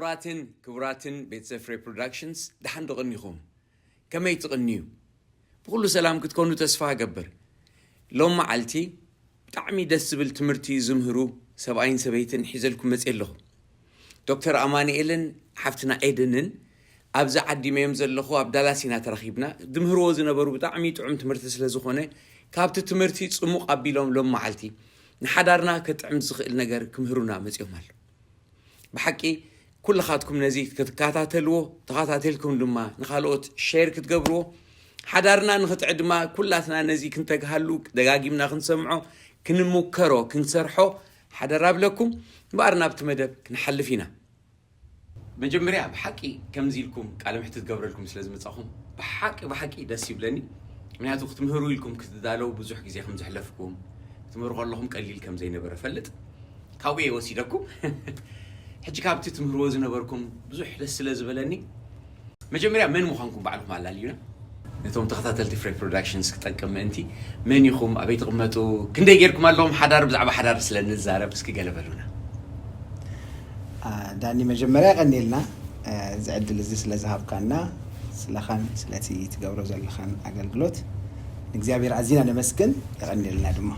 ክቡራትን ክቡራትን ቤተሰብ ፍሬ ፕሮዳክሽንስ፣ ደሓን ዶ ቀኒኹም? ከመይ ትቕንዩ? ብኹሉ ሰላም ክትኮኑ ተስፋ እገብር። ሎም መዓልቲ ብጣዕሚ ደስ ዝብል ትምህርቲ ዝምህሩ ሰብኣይን ሰበይትን ሒዘልኩም መፅእ ኣለኹ። ዶክተር ኣማንኤልን ሓፍትና ኤደንን ኣብዚ ዓዲመዮም ዘለኹ ኣብ ዳላስ ኢና ተራኺብና። ዝምህርዎ ዝነበሩ ብጣዕሚ ጥዑም ትምህርቲ ስለ ዝኾነ፣ ካብቲ ትምህርቲ ጽሙቕ ኣቢሎም ሎም መዓልቲ ንሓዳርና ከጥዕም ዝኽእል ነገር ክምህሩና መጺኦም ኣሎ። ብሓቂ ኩልኻትኩም ነዚ ክትከታተልዎ፣ ተኸታተልኩም ድማ ንኻልኦት ሼር ክትገብርዎ፣ ሓዳርና ንኽጥዕ ድማ ኩላትና ነዚ ክንተግሃሉ፣ ደጋጊምና ክንሰምዖ፣ ክንምከሮ፣ ክንሰርሖ ሓደራ ብለኩም። እምበኣር ናብቲ መደብ ክንሓልፍ ኢና። መጀመርያ ብሓቂ ከምዚ ኢልኩም ቃለ መሕትት ገብረልኩም ስለ ዝመጻኹም ብሓቂ ብሓቂ ደስ ይብለኒ። ምክንያቱ ክትምህሩ ኢልኩም ክትዳለው ብዙሕ ግዜ ከም ዘሕለፍኩም፣ ክትምህሩ ከለኹም ቀሊል ከም ዘይነበረ ፈልጥ። ካብኡ እየ ወሲደኩም። ሕጂ ካብቲ ትምህርዎ ዝነበርኩም ብዙሕ ደስ ስለ ዝበለኒ፣ መጀመርያ መን ምዃንኩም ባዕልኩም ኣላልዩና። ነቶም ተኸታተልቲ ፍሬ ፕሮዳክሽንስ ክጠቅም ምእንቲ፣ መን ኢኹም? ኣበይ ትቕመጡ? ክንደይ ጌርኩም ኣለኹም? ሓዳር፣ ብዛዕባ ሓዳር ስለ ንዛረብ እስኪ ገለ በሉና። ዳኒ፣ መጀመርያ ቀኒልና እዚ ዕድል እዚ ስለ ዝሃብካና፣ ስለኻን ስለቲ ትገብሮ ዘለኻን ኣገልግሎት ንእግዚኣብሔር ኣዚና ነመስግን። የቐኒልና ድማ።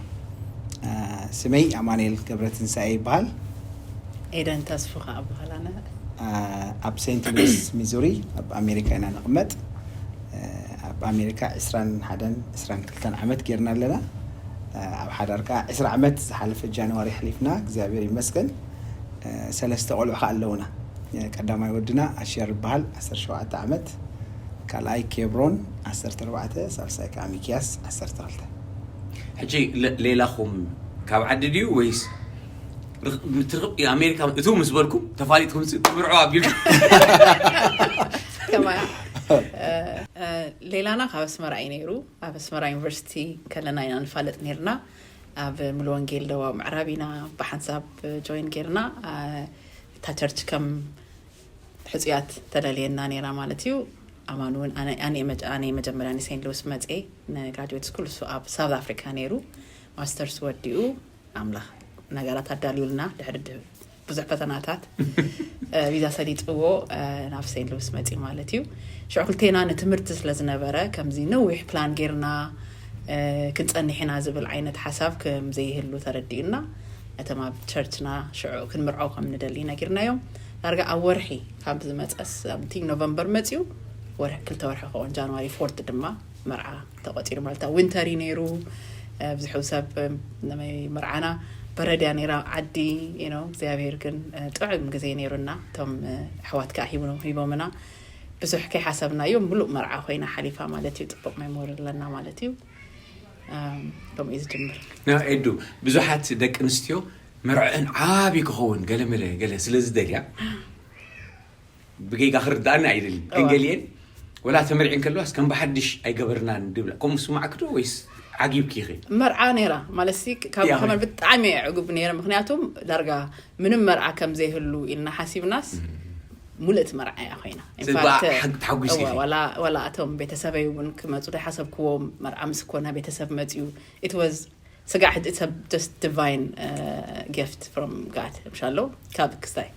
ስመይ ኣማኑኤል ገብረትንሳኤ ይበሃል። ኤደን ተስፉ ከዓ እበሃል ኣነ። ኣብ ሴንት ሉዊስ ሚዙሪ ኣብ ኣሜሪካ ኢና ንቕመጥ። ኣብ ኣሜሪካ ዕስራን ሓደን ዕስራን ክልተን ዓመት ጌርና ኣለና። ኣብ ሓዳር ከዓ ዕስራ ዓመት ዝሓለፈ ጃንዋሪ ኣሕሊፍና፣ እግዚኣብሔር ይመስገን። ሰለስተ ቆልዑ ከዓ ኣለውና። ቀዳማይ ወድና ኣሸር ይበሃል፣ ዓሰርተ ሸውዓተ ዓመት፣ ካልኣይ ኬብሮን፣ ዓሰርተ ኣርባዕተ፣ ሳልሳይ ከዓ ሚኪያስ፣ ዓሰርተ ክልተ። ሕጂ ሌላኹም ካብ ዓዲ ድዩ ወይስ ርኽ- ትርኽብ ኣሜሪካ እቱ ምስ በልኩም ተፋሊጥኩም ሲ- ትምርዖ ኣቢልኩም? ከማያ ሌላና ካብ ኣስመራ እዩ ነይሩ። ኣብ ኣስመራ ዩኒቨርሲቲ ከለና ኢና ንፋለጥ ነርና። ኣብ ሙሉ ወንጌል ደቡብ ምዕራብ ኢና ብሓንሳብ ጆይን ጌርና። እታ ቸርች ከም ሕፁያት ተለልየና ነይራ ማለት እዩ። ኣማን እውን ኣነ መጀመርያ ንሴንት ሉዊስ መፅኤ ንግራጅዌት ስኩል፣ እሱ ኣብ ሳውት ኣፍሪካ ነይሩ ማስተርስ ወዲኡ ኣምላኽ ነገራት ኣዳልዩልና ድሕሪ ብዙሕ ፈተናታት ቪዛ ሰሊጥዎ ናብ ሴንት ሉዊስ መፂ ማለት እዩ። ሽዑ ክልቴና ንትምህርቲ ስለ ዝነበረ ከምዚ ነዊሕ ፕላን ጌርና ክንፀንሕ ኢና ዝብል ዓይነት ሓሳብ ከም ዘይህሉ ተረዲኡና፣ እቶም ኣብ ቸርችና ሽዑ ክንምርዖ ከም ንደሊ ነጊርናዮም። ዳርጋ ኣብ ወርሒ ካብ ዝመፀስ ኖቨምበር መፅዩ፣ ወርሒ ክልተ ወርሒ ክኸውን ጃንዋሪ ፎርት ድማ መርዓ ተቆፂሩ ማለት እዩ። ዊንተር እዩ ነይሩ። ብዙሕ ሰብ መርዓና በረድያ ነይራ ዓዲ። እግዚኣብሔር ግን ጥዑም ግዜ ነይሩና። እቶም ኣሕዋት ከዓ ሂቦምና ብዙሕ ከይሓሰብናዮ ምሉእ መርዓ ኮይና ሓሊፋ ማለት እዩ። ፅቡቅ ሜሞሪ ኣለና ማለት እዩ። ከምኡ እዩ ዝጅምር። ኤዱ፣ ብዙሓት ደቂ ኣንስትዮ መርዐን ዓብዪ ክኸውን ገለመለ ገለ ስለ ዝደልያ ብጌጋ ክርዳእኒ ኣይደልን። ግን ገሊኤን ወላ ተመርዒ እንከለዋስ ከም ብሓድሽ ኣይገበርናን ድብላ። ከምኡ ስማዕኪ ዶ ወይስ ዓጊብኪ ኢኺ? መርዓ ነይራ ማለት ሲ ካብ ያ። ከመን ብጣዕሚ እየ ዕጉብ ነይረ። ምክንያቱም ዳርጋ ምንም መርዓ ከም ዘይህሉ ኢልና ሓሲብናስ ሙልእቲ መርዓ እያ ኮይና። In ስለዚ fact፣ ብኣ ሓግ- ተሓጒሲ እወ፣ ኢኺ? ዋላ ዋላ እቶም ቤተሰበይ እውን ክመፁ ዘይሓሰብክዎም መርዓ ምስ ኮና ቤተሰብ መፅዩ። It was ስጋዕ ሕጂ ሰብ just divine gift from God ምሻሎ ካብ ክስታይ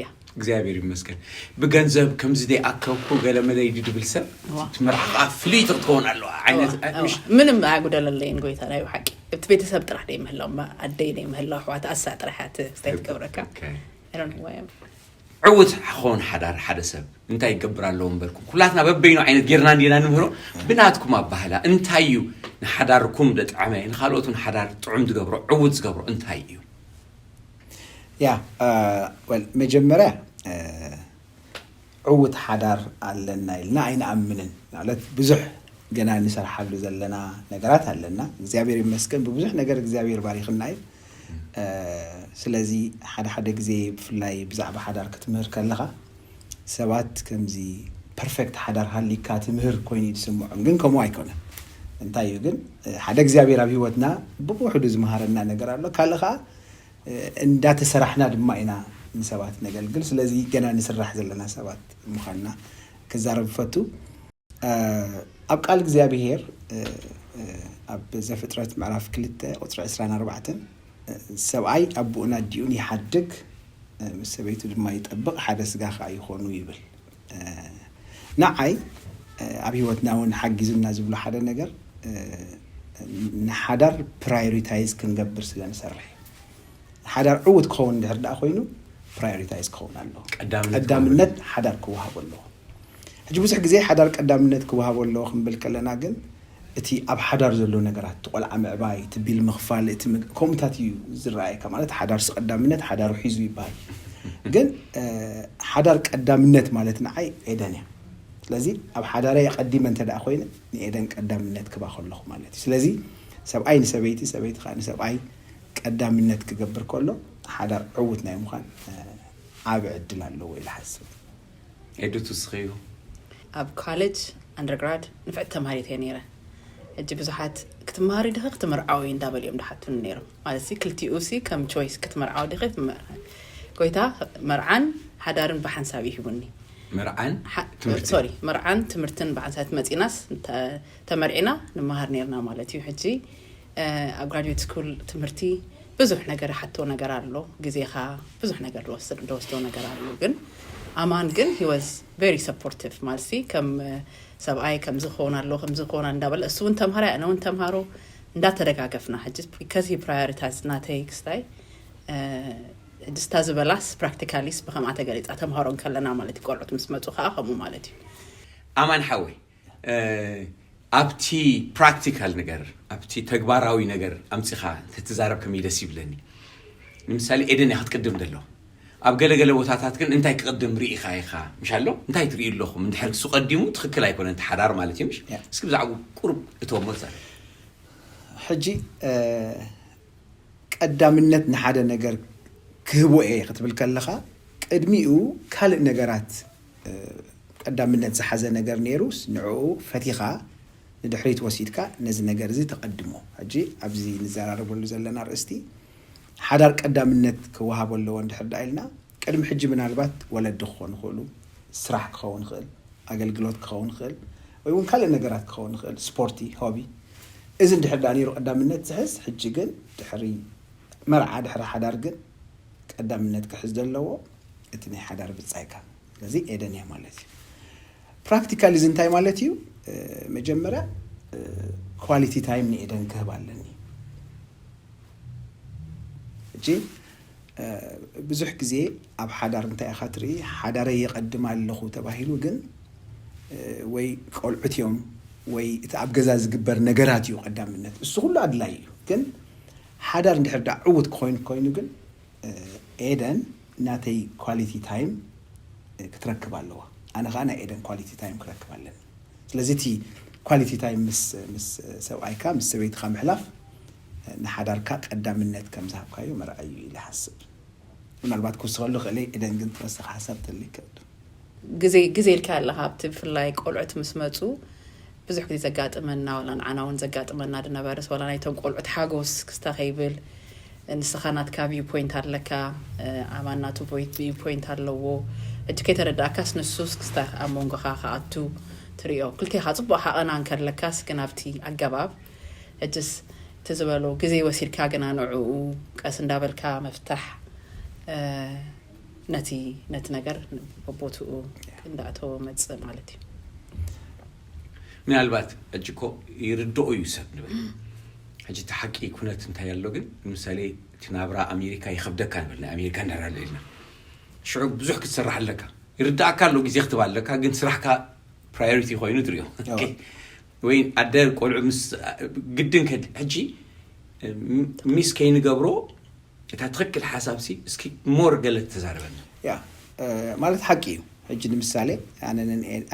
ያ እግዚኣብሔር ይመስገን። ብገንዘብ ከምዚ ደይ ኣከብኩ ገለ መለ ይድብል ሰብ ዋ። ትመርዓ ከዓ ፍልይቲ ክትከውን ኣለዋ ዓይነት ምሽ ምንም ኣያጉደለለይን ጎይታ ናይ ብሓቂ እቲ ቤተሰብ ጥራሕ ደይ ምህላው ኣደይ ደይ ምህላው ኣሕዋት ኣሳ ጥራሕ እያ ት- ስታይ ትገብረካ። Okay. I don't know why I'm- ዕውት ክኸውን ሓዳር ሓደ ሰብ እንታይ ይገብር ኣለዎ ምበልኩም ኩላትና በበይኑ ዓይነት ጌርና እንዲና ንምህሮ። ብናትኩም ኣባህላ እንታይ እዩ ንሓዳርኩም ደጥዓመ ንኻልኦቱ ንሓዳር ጥዑም ዝገብሮ ዕውት ዝገብሮ እንታይ እዩ? ያ well መጀመርያ ዕውት ሓዳር ኣለና ኢልና ኣይንኣምንን። ማለት ብዙሕ ገና ንሰርሓሉ ዘለና ነገራት ኣለና። እግዚኣብሔር ይመስገን ብብዙሕ ነገር እግዚኣብሔር ባሪኽና እዩ። ስለዚ ሓደ ሓደ ግዜ ብፍላይ ብዛዕባ ሓዳር ክትምህር ከለኻ ሰባት ከምዚ ፐርፌክት ሓዳር ሃሊካ ትምህር ኮይኑ እዩ ዝስምዖም፣ ግን ከምኡ ኣይኮነን። እንታይ እዩ ግን ሓደ እግዚኣብሔር ኣብ ህይወትና ብብውሕዱ ዝመሃረና ነገር ኣሎ። ካልእ ከዓ እንዳተሰራሕና ድማ ኢና ንሰባት ነገልግል። ስለዚ ገና ንስራሕ ዘለና ሰባት ምዃንና ክዛረብ ፈቱ። ኣብ ቃል እግዚኣብሔር ኣብ ዘፍጥረት ምዕራፍ ክልተ ቁፅሪ ዕስራን ኣርባዕተን ሰብኣይ ኣቦኡን ኣዲኡን ይሓድግ ምስ ሰበይቱ ድማ ይጠብቕ፣ ሓደ ስጋ ከዓ ይኾኑ ይብል። ንዓይ ኣብ ህይወትና እውን ሓጊዙና ዝብሎ ሓደ ነገር፣ ንሓዳር ፕራዮሪታይዝ ክንገብር ስለ ንሰርሕ። ሓዳር ዕውት ክኸውን እንድሕር ደኣ ኮይኑ፣ ፕራዮሪታይዝ ክኸውን ኣለዎ። ቀዳምነት ሓዳር ክወሃቦ ኣለዎ። ሕጂ ብዙሕ ግዜ ሓዳር ቀዳምነት ክወሃቦ ኣለዎ ክንብል ከለና ግን፣ እቲ ኣብ ሓዳር ዘሎ ነገራት፣ እቲ ቆልዓ ምዕባይ፣ እቲ ቢል ምኽፋል፣ እቲ ከምኡታት እዩ ዝረኣየካ። ማለት ሓዳር ስቐዳምነት ሓዳሩ ሒዙ ይበሃል። ግን ሓዳር ቀዳምነት ማለት ንዓይ ኤደን እያ። ስለዚ ኣብ ሓዳረይ ኣቐዲመ እንተ ደኣ ኮይነ፣ ንኤደን ቀዳምነት ክባ ከለኹ ማለት እዩ። ስለዚ ሰብኣይ ንሰበይቲ፣ ሰበይቲ ከዓ ንሰብኣይ ቀዳምነት ክገብር ከሎ፣ ሓዳር ዕውት ናይ ምዃን ዓቢ ዕድል ኣለዎ ኢለ ሓስብ። ኤዱ ትስኺዩ? ኣብ ኮሌጅ ኣንደርግራድ ንፍዕቲ ተማሃሪት እየ ነይረ። ሕጂ ብዙሓት ክትመሃሪ ዲኺ ክትምርዓዊ እንዳበሉ እዮም ድሓቱኒ ነይሮም። ማለት ሲ ክልቲኡ ሲ ከም ቾይስ ክትምርዓዊ ዲኺ ክትምርዓዊ። ጎይታ መርዓን ሓዳርን ብሓንሳብ ይሂቡኒ። መርዓን ሶሪ መርዓን ትምህርትን ብሓንሳብ መፂናስ ተመርዒና ንመሃር ነርና ማለት እዩ። ሕጂ ኣብ ግራጁዌት ስኩል ትምህርቲ ብዙሕ ነገር ሓቶ ነገር ኣሎ። ግዜኻ ብዙሕ ነገር ደወስዶ ነገር ኣሎ። ግን ኣማን ግን he was very supportive ማለት ከም ሰብኣይ ከምዚ ክኸውን ኣለዎ ከምዚ ክኸውን እንዳበለ እሱ እውን ተምሃራይ ኣነ እውን ተምሃሮ እንዳተደጋገፍና ሕጂ because he prioritize ናተይ ክስታይ ሕጂ ስታ ዝበላስ ፕራክቲካሊስ ብከምኣ ተገሊፃ ተምሃሮ እንከለና ማለት እዩ። ቆልዑት ምስ መፁ ከዓ ከምኡ ማለት እዩ። ኣማን ሓወይ ኣብቲ ፕራክቲካል ነገር ኣብቲ ተግባራዊ ነገር ኣምፂኻ እንተትዛረብ ከመይ ደስ ይብለኒ። ንምሳሌ ኤደን እያ ክትቅድም ዘሎ። ኣብ ገለገለ ቦታታት ግን እንታይ ክቕድም ርኢኻ ኢኻ ምሽ ኣሎ እንታይ ትርእዩ ኣለኹም? እንድሕር ንሱ ቀዲሙ ትኽክል ኣይኮነን እቲ ሓዳር ማለት እዩ ምሽ? እስኪ ብዛዕባኡ ቁሩብ እተወሞ ትዛረብ። ሕጂ ቀዳምነት ንሓደ ነገር ክህቦ እየ ክትብል ከለኻ ቅድሚኡ ካልእ ነገራት ቀዳምነት ዝሓዘ ነገር ነይሩስ ንዕኡ ፈቲኻ ንድሕሪት ወሲድካ ነዚ ነገር እዚ ተቐድሞ። ሕጂ ኣብዚ ንዘራረበሉ ዘለና ኣርእስቲ ሓዳር ቀዳምነት ክወሃቦ ኣለዎ እንድሕር ደኣ ኢልና ቅድሚ ሕጂ ምናልባት ወለዲ ክኾኑ ይኽእሉ፣ ስራሕ ክኸውን ይኽእል፣ ኣገልግሎት ክኸውን ይኽእል ወይ እውን ካልእ ነገራት ክኸውን ይኽእል፣ ስፖርቲ፣ ሆቢ። እዚ እንድሕር ደኣ ነይሩ ቀዳምነት ዝሕዝ፣ ሕጂ ግን ድሕሪ መርዓ ድሕሪ ሓዳር ግን ቀዳምነት ክሕዝ ዘለዎ እቲ ናይ ሓዳር ብጻይካ። ስለዚ ኤደን እያ ማለት እዩ። ፕራክቲካሊ እዚ እንታይ ማለት እዩ? መጀመርያ ኳሊቲ ታይም ንኤደን ክህብ ኣለኒ። ሕጂ ብዙሕ ግዜ ኣብ ሓዳር እንታይ ኢኻ ትርኢ? ሓዳረይ የቐድም ኣለኹ ተባሂሉ ግን ወይ ቆልዑት እዮም ወይ እቲ ኣብ ገዛ ዝግበር ነገራት እዩ ቀዳምነት። እሱ ኩሉ ኣድላይ እዩ። ግን ሓዳር እንድሕር ደኣ ዕውት ክኮይኑ ኮይኑ ግን ኤደን ናተይ ኳሊቲ ታይም ክትረክብ ኣለዋ፣ ኣነ ከዓ ናይ ኤደን ኳሊቲ ታይም ክረክብ ኣለኒ። ስለዚ እቲ ኳሊቲ ታይም ምስ ምስ ሰብኣይካ ምስ ሰበይትካ ምሕላፍ ንሓዳርካ ቀዳምነት ከም ዝሃብካዮ መርኣዩ ኢለ ሓስብ። ምናልባት ክውስኸሉ ክእለ ኤደን ግን ትወስኽ ሓሳብ ተልከ ግዜ ግዜ ኢልካ ኣለካ ኣብቲ ብፍላይ ቆልዑት ምስ መፁ ብዙሕ ግዜ ዘጋጥመና ወላ ንዓና እውን ዘጋጥመና ድነበርስ ወላ ናይቶም ቆልዑት ሓጎስ ክስታ ከይብል ንስኻ ናትካ ቪው ፖይንት ኣለካ ኣማን ናቱ ቪው ፖይንት ኣለዎ ሕጂ ከይተረዳእካስ ንሱስ ክስታ ኣብ መንጎኻ ከኣቱ ትሪኦ ክልቴኻ ፅቡቅ ሓቐና እንከለካስ ግን ኣብቲ ኣገባብ ሕጅስ እቲ ዝበሎ ግዜ ወሲድካ ግና ንዕኡ ቀስ እንዳበልካ መፍታሕ ነቲ ነቲ ነገር በቦትኡ እንዳእተወ መጽእ ማለት እዩ። ምናልባት ሕጂ እኮ ይርድኦ እዩ ሰብ ንብል ሕጂ እቲ ሓቂ ኩነት እንታይ ኣሎ ግን ንምሳሌ እቲ ናብራ ኣሜሪካ ይኸብደካ ንብል ናይ ኣሜሪካ እንዳራለ ኢልና ሽዑ ብዙሕ ክትሰርሕ ኣለካ ይርዳእካ ኣሎ ግዜ ክትባ ኣለካ ግን ስራሕካ ፕራዮሪቲ ኮይኑ ትሪኦ ወይ ኣደ ቆልዑ ምስ ግድን ከድ ሕጂ ሚስ ከይንገብሮ እታ ትኽክል ሓሳብ ሲ እስኪ ሞር ገለ ተዛረበና። ያ ማለት ሓቂ እዩ። ሕጂ ንምሳሌ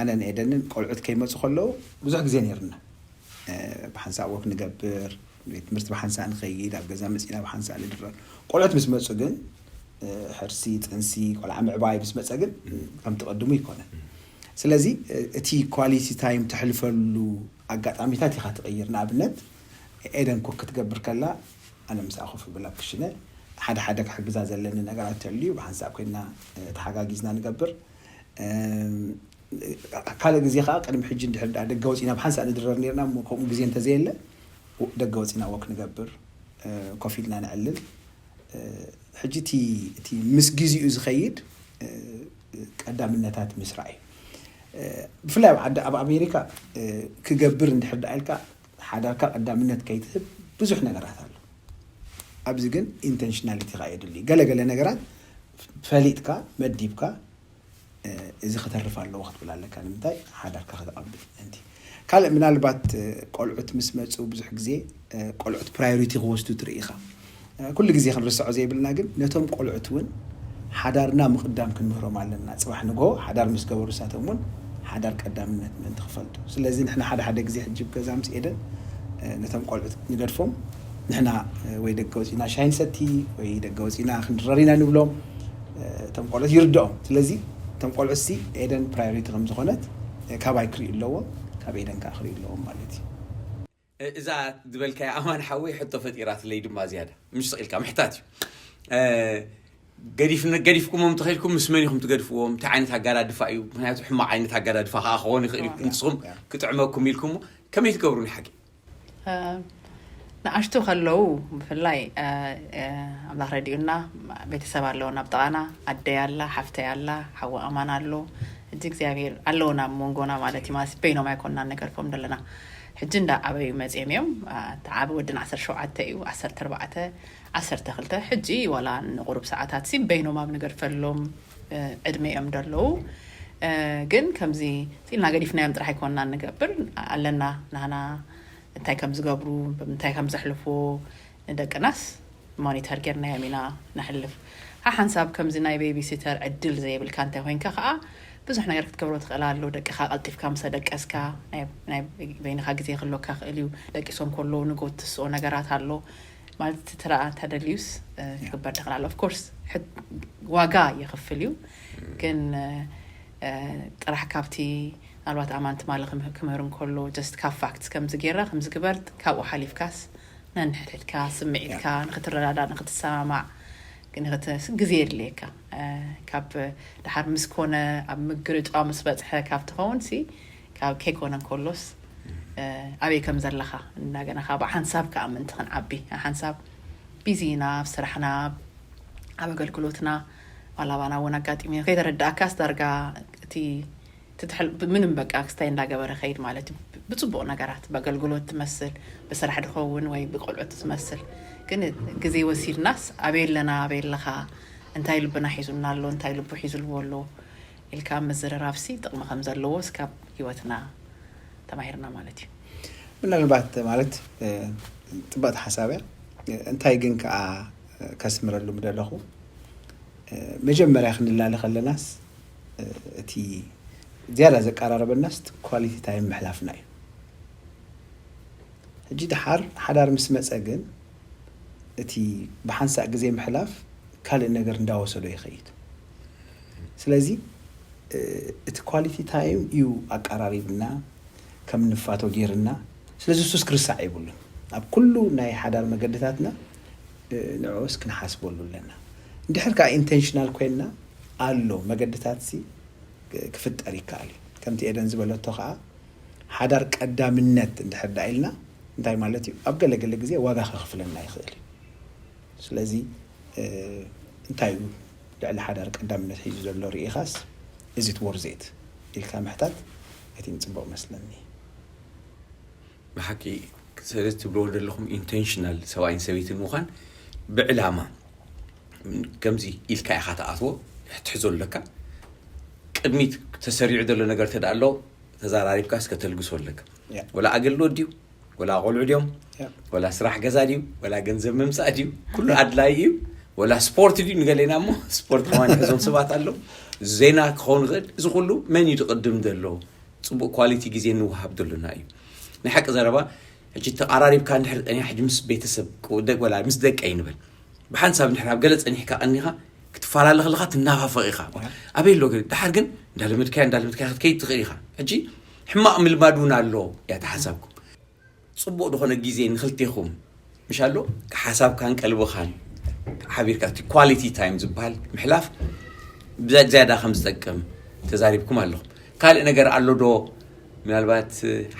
ኣነን ኤደንን ቆልዑት ከይመፁ ከለዉ ብዙሕ ግዜ ነይርና ብሓንሳእ ወክ ንገብር ቤት ትምህርቲ ብሓንሳእ ንኸይድ ኣብ ገዛ መፂና ብሓንሳእ ንድረር ቆልዑት ምስ መፁ ግን ሕርሲ ጥንሲ ቆልዓ ምዕባይ ምስ መፀ ግን ከም ትቐድሙ ይኮነን። ስለዚ እቲ ኳሊቲ ታይም ተሕልፈሉ ኣጋጣሚታት ኢኻ ትቕይር። ንኣብነት ኤደን ኮክ ክትገብር ከላ ኣነ ምስኣ ኮፍ ብል ኣብ ክሽነ ሓደ ሓደ ክሕግዛ ዘለኒ ነገራት ተልዩ ብሓንሳብ ኮይና ተሓጋጊዝና ንገብር። ካልእ ግዜ ከዓ ቅድሚ ሕጂ እንድሕር ደኣ ደገ ወፂና ብሓንሳእ ንድረር ነርና እሞ ከምኡ ግዜ እንተዘየለ ደገ ወፂና ወክ ንገብር ኮፍ ኢልና ንዕልል። ሕጂ እቲ እቲ ምስ ግዜኡ ዝኸይድ ቀዳምነታት ምስራዕ እዩ። ብፍላይ ኣብ ዓዲ ኣብ ኣሜሪካ ክገብር እንድሕር ደኣ ኢልካ ሓዳርካ ቀዳምነት ከይትህብ ብዙሕ ነገራት ኣሎ። ኣብዚ ግን ኢንተንሽናሊቲኻ የድሊ። ገለገለ ነገራት ፈሊጥካ መዲብካ እዚ ከተርፍ ኣለዎ ክትብል ኣለካ። ንምንታይ ሓዳርካ ከተቐብል እንቲ ካልእ ምናልባት ቆልዑት ምስ መፁ ብዙሕ ግዜ ቆልዑት ፕራዮሪቲ ክወስዱ ትርኢ ኢኻ። ኩሉ ግዜ ክንርስዖ ዘይብልና ግን ነቶም ቆልዑት እውን ሓዳርና ምቕዳም ክንምህሮም ኣለና። ፅባሕ ንጎ ሓዳር ምስ ገበሩ ንሳቶም እውን ሓዳር ቀዳምነት ምእንቲ ክፈልጡ። ስለዚ ንሕና ሓደ ሓደ ግዜ ሕጂ ገዛ ምስ ኤደን ነቶም ቆልዑት ንገድፎም። ንሕና ወይ ደገ ወፂና ሻሂ ንሰቲ ወይ ደገ ወፂና ክንድረር ኢና ንብሎም። እቶም ቆልዑት ይርድኦም። ስለዚ እቶም ቆልዑት ሲ ኤደን ፕራዮሪቲ ከም ዝኾነት ካባይ ክርእዩ ኣለዎም፣ ካብ ኤደን ከዓ ክርእዩ ኣለዎም ማለት እዩ። እዛ ዝበልካያ ኣማን ሓወይ ሕቶ ፈጢራትለይ ድማ ዝያዳ ምሽ ስቕ ኢልካ ምሕታት እዩ። ገዲፍኩሞም እንተኸይድኩም ምስ መን ኢኹም ትገድፍዎም? እንታይ ዓይነት ኣጋዳድፋ እዩ? ምክንያቱ ሕማቕ ዓይነት ኣጋዳድፋ ከዓ ክኾን ይኽእል እዩ። ንስኹም ክጥዕመኩም ኢልኩሞ ከመይ ትገብሩ ንሓቂ? ንኣሽቱ ከለዉ ብፍላይ ኣምላኽ ረዲኡና ቤተሰብ ኣለዎ ናብ ጥቓና ኣደይ ኣላ ሓፍተይ ኣላ ሓዋ ኣማን ኣሎ ሕጂ እግዚኣብሔር ኣለዎ ናብ መንጎና ማለት እዩ ማለት በይኖም ኣይኮንና ንገድፎም ዘለና ሕጂ እንዳ ዓበዩ መፅኦም እዮም እቲ ዓቢ ወድን ዓሰርተ ሸውዓተ እዩ ዓሰርተ ኣርባዕተ ዓሰርተ ክልተ ሕጂ ዋላ ንቁሩብ ሰዓታት ሲ በይኖም ኣብ ንገድፈሎም ዕድመ እዮም ደለዉ ግን ከምዚ ኢልና ገዲፍናዮም ጥራሕ ኣይኮንና ንገብር ኣለና ናህና እንታይ ከም ዝገብሩ ብምንታይ ከም ዘሕልፍዎ ንደቅናስ ሞኒተር ጌርናዮም ኢና ነሕልፍ ሓሓንሳብ ከምዚ ናይ ቤቢ ሲተር ዕድል ዘይብልካ እንታይ ኮይንካ ከዓ ብዙሕ ነገር ክትገብሮ ትኽእል ኣሎ ደቅኻ ቀልጢፍካ ምስ ደቀስካ በይንኻ ግዜ ክህሎካ ክእል እዩ ደቂሶም ከለዉ ንጎ ትስኦ ነገራት ኣሎ ማለት እቲ ትረኣ ተደልዩስ ክግበር ትኽእል ኣሎ ኦፍኮርስ ዋጋ የኽፍል እዩ ግን ጥራሕ ካብቲ ምናልባት ኣማን ትማሊ ክምህር እንከሎ ጀስት ካብ ፋክትስ ከምዚ ጌራ ከምዚ ግበር ካብኡ ሓሊፍካስ ነንሕድሕድካ ስምዒትካ ንክትረዳዳእ ንክትሰማማዕ ግዜ የድልየካ ካብ ድሓር ምስ ኮነ ኣብ ምግርጫው ምስ በፅሐ ካብ ትኸውን ሲ ካብ ከይኮነ እንከሎስ ኣበይ ከም ዘለኻ እንዳገና ካብ ሓንሳብ ከዓ ምእንቲ ክንዓቢ ሓንሳብ ቢዚ ኢና ኣብ ስራሕና ኣብ ኣገልግሎትና ዋላ ባና እውን ኣጋጢሙ ከይተረዳእካስ ዳርጋ እቲ ምንም በቃ ክስታይ እንዳገበረ ከይድ ማለት እዩ ብፅቡቅ ነገራት ብኣገልግሎት ትመስል ብስራሕ ድኸውን ወይ ብቆልዑት ትመስል ግን ግዜ ወሲድናስ ኣበይ ኣለና ኣበይ ኣለኻ እንታይ ልብና ሒዙና ኣሎ እንታይ ልቡ ሒዙልዎ ኣሎ ኢልካ ምዝርራብ ሲ ጥቕሚ ከም ዘለዎ እስካብ ሂወትና ተማሂርና ማለት እዩ ምናልባት ማለት ፅባጥ ሓሳብ እያ እንታይ ግን ከዓ ከስምረሉ ምደለኹ መጀመርያ ክንላለ ከለናስ እቲ ዝያዳ ዘቀራረበናስ ኳሊቲ ታይም ምሕላፍና እዩ ሕጂ ድሓር ሓዳር ምስ መፀ ግን እቲ ብሓንሳእ ግዜ ምሕላፍ ካልእ ነገር እንዳወሰዶ ይኸይድ ስለዚ እቲ ኳሊቲ ታይም እዩ ኣቀራሪብና ከም ንፋቶ ጌርና ስለዚ ሱስ ክርስዕ የብሉን ኣብ ኩሉ ናይ ሓዳር መገድታትና ንዕኡስ ክንሓስበሉ ኣለና እንድሕር ከዓ ኢንቴንሽናል ኮይንና ኣሎ መገድታት ሲ ክፍጠር ይከኣል እዩ ከምቲ ኤደን ዝበለቶ ከዓ ሓዳር ቀዳምነት እንድሕር ዳ ኢልና እንታይ ማለት እዩ ኣብ ገለገለ ግዜ ዋጋ ከኽፍለና ይኽእል እዩ ስለዚ እንታይ እዩ ልዕሊ ሓዳር ቀዳምነት ሒዙ ዘሎ ርኢኻስ is it worth it ኢልካ ምሕታት እቲ ጽቡቕ መስለኒ ብሓቂ ስለ ትብልዎ ዘለኹም ኢንቴንሽናል ሰብኣይን ሰበይትን ምዃን ብዕላማ ከምዚ ኢልካ ኢኻ ትኣትዎ ትሕዞ ኣለካ ቅድሚት ተሰሪዑ ዘሎ ነገር ተዳ ኣሎ ተዛራሪብካ እስከ ተልግሶ ኣለካ ወላ ኣገልግሎት ድዩ ወላ ቆልዑ ድዮም ወላ ስራሕ ገዛ ድዩ ወላ ገንዘብ ምምፃእ ድዩ ኩሉ ኣድላይ እዩ ወላ ስፖርት ድዩ ንገሌና እሞ ስፖርት ከማን ሕዞም ሰባት ኣለዉ ዜና ክኸውን ይኽእል እዚ ኩሉ መን እዩ ዝቕድም ዘሎ ፅቡቅ ኳሊቲ ግዜ ንወሃብ ዘሎና እዩ ናይ ሓቂ ዘረባ ሕጂ ተቃራሪብካ እንድሕር ፀኒሕ ሕጂ ምስ ቤተሰብ ወላ ምስ ደቀይ ንበል ብሓንሳብ እንድሕር ኣብ ገለ ፀኒሕካ ቀኒኻ ክትፈላለ ከለካ ትናፋፈቕ ኢኻ ኣበይ ኣሎ ግን ድሓር ግን እንዳለመድካያ እንዳለመድካያ ክትከይድ ትኽእል ኢኻ ሕጂ ሕማቕ ምልማድ እውን ኣሎ እያ ተሓሳብኩም ፅቡቕ ዝኾነ ግዜ ንክልቴኹም ምሽ ኣሎ ሓሳብካን ቀልብኻን ሓቢርካ እቲ ኳሊቲ ታይም ዝበሃል ምሕላፍ ብዝያዳ ከም ዝጠቅም ተዛሪብኩም ኣለኹም ካልእ ነገር ኣሎ ዶ ምናልባት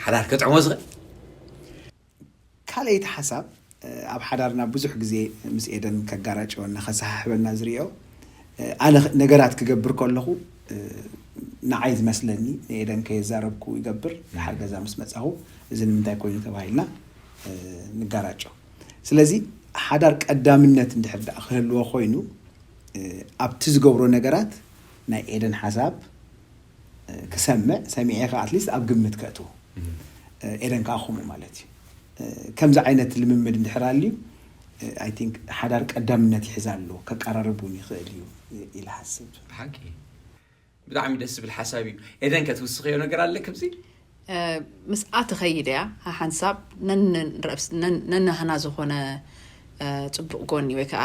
ሓዳር ከጥዕሞ ዝኽእል ካልኣይቲ ሓሳብ ኣብ ሓዳርና ብዙሕ ግዜ ምስ ኤደን ከጋራጨወና ከሰሓሕበና ዝሪኦ ኣነ ነገራት ክገብር ከለኹ ንዓይ ዝመስለኒ ንኤደን ከየዛረብኩ ይገብር። ሓር ገዛ ምስ መፃኹ እዚ ንምንታይ ኮይኑ ተባሂልና ንጋራጨው። ስለዚ ሓዳር ቀዳምነት እንድሕር ደኣ ክህልዎ ኮይኑ ኣብቲ ዝገብሮ ነገራት ናይ ኤደን ሓሳብ ክሰምዕ ሰሚዐ ከ ኣትሊስት ኣብ ግምት ከእትዎ ኤደን ከዓ ከምኡ ማለት እዩ። ከምዚ ዓይነት ልምምድ እንድሕር ኣልዩ ኣይ ቲንክ ሓዳር ቀዳምነት ይሕዝ ኣሎ ከቀራረብ እውን ይኽእል እዩ ኢለ ሓስብ። ሓቂ ብጣዕሚ ደስ ዝብል ሓሳብ እዩ። ኤደን ከትውስኽዮ ነገር ኣለክ ብዚ? ምስኣ ትኸይድ እያ ሓንሳብ ነንረእስ- ነን- ነናህና ዝኾነ እ፣ ፅቡቅ ጎኒ ወይ ከዓ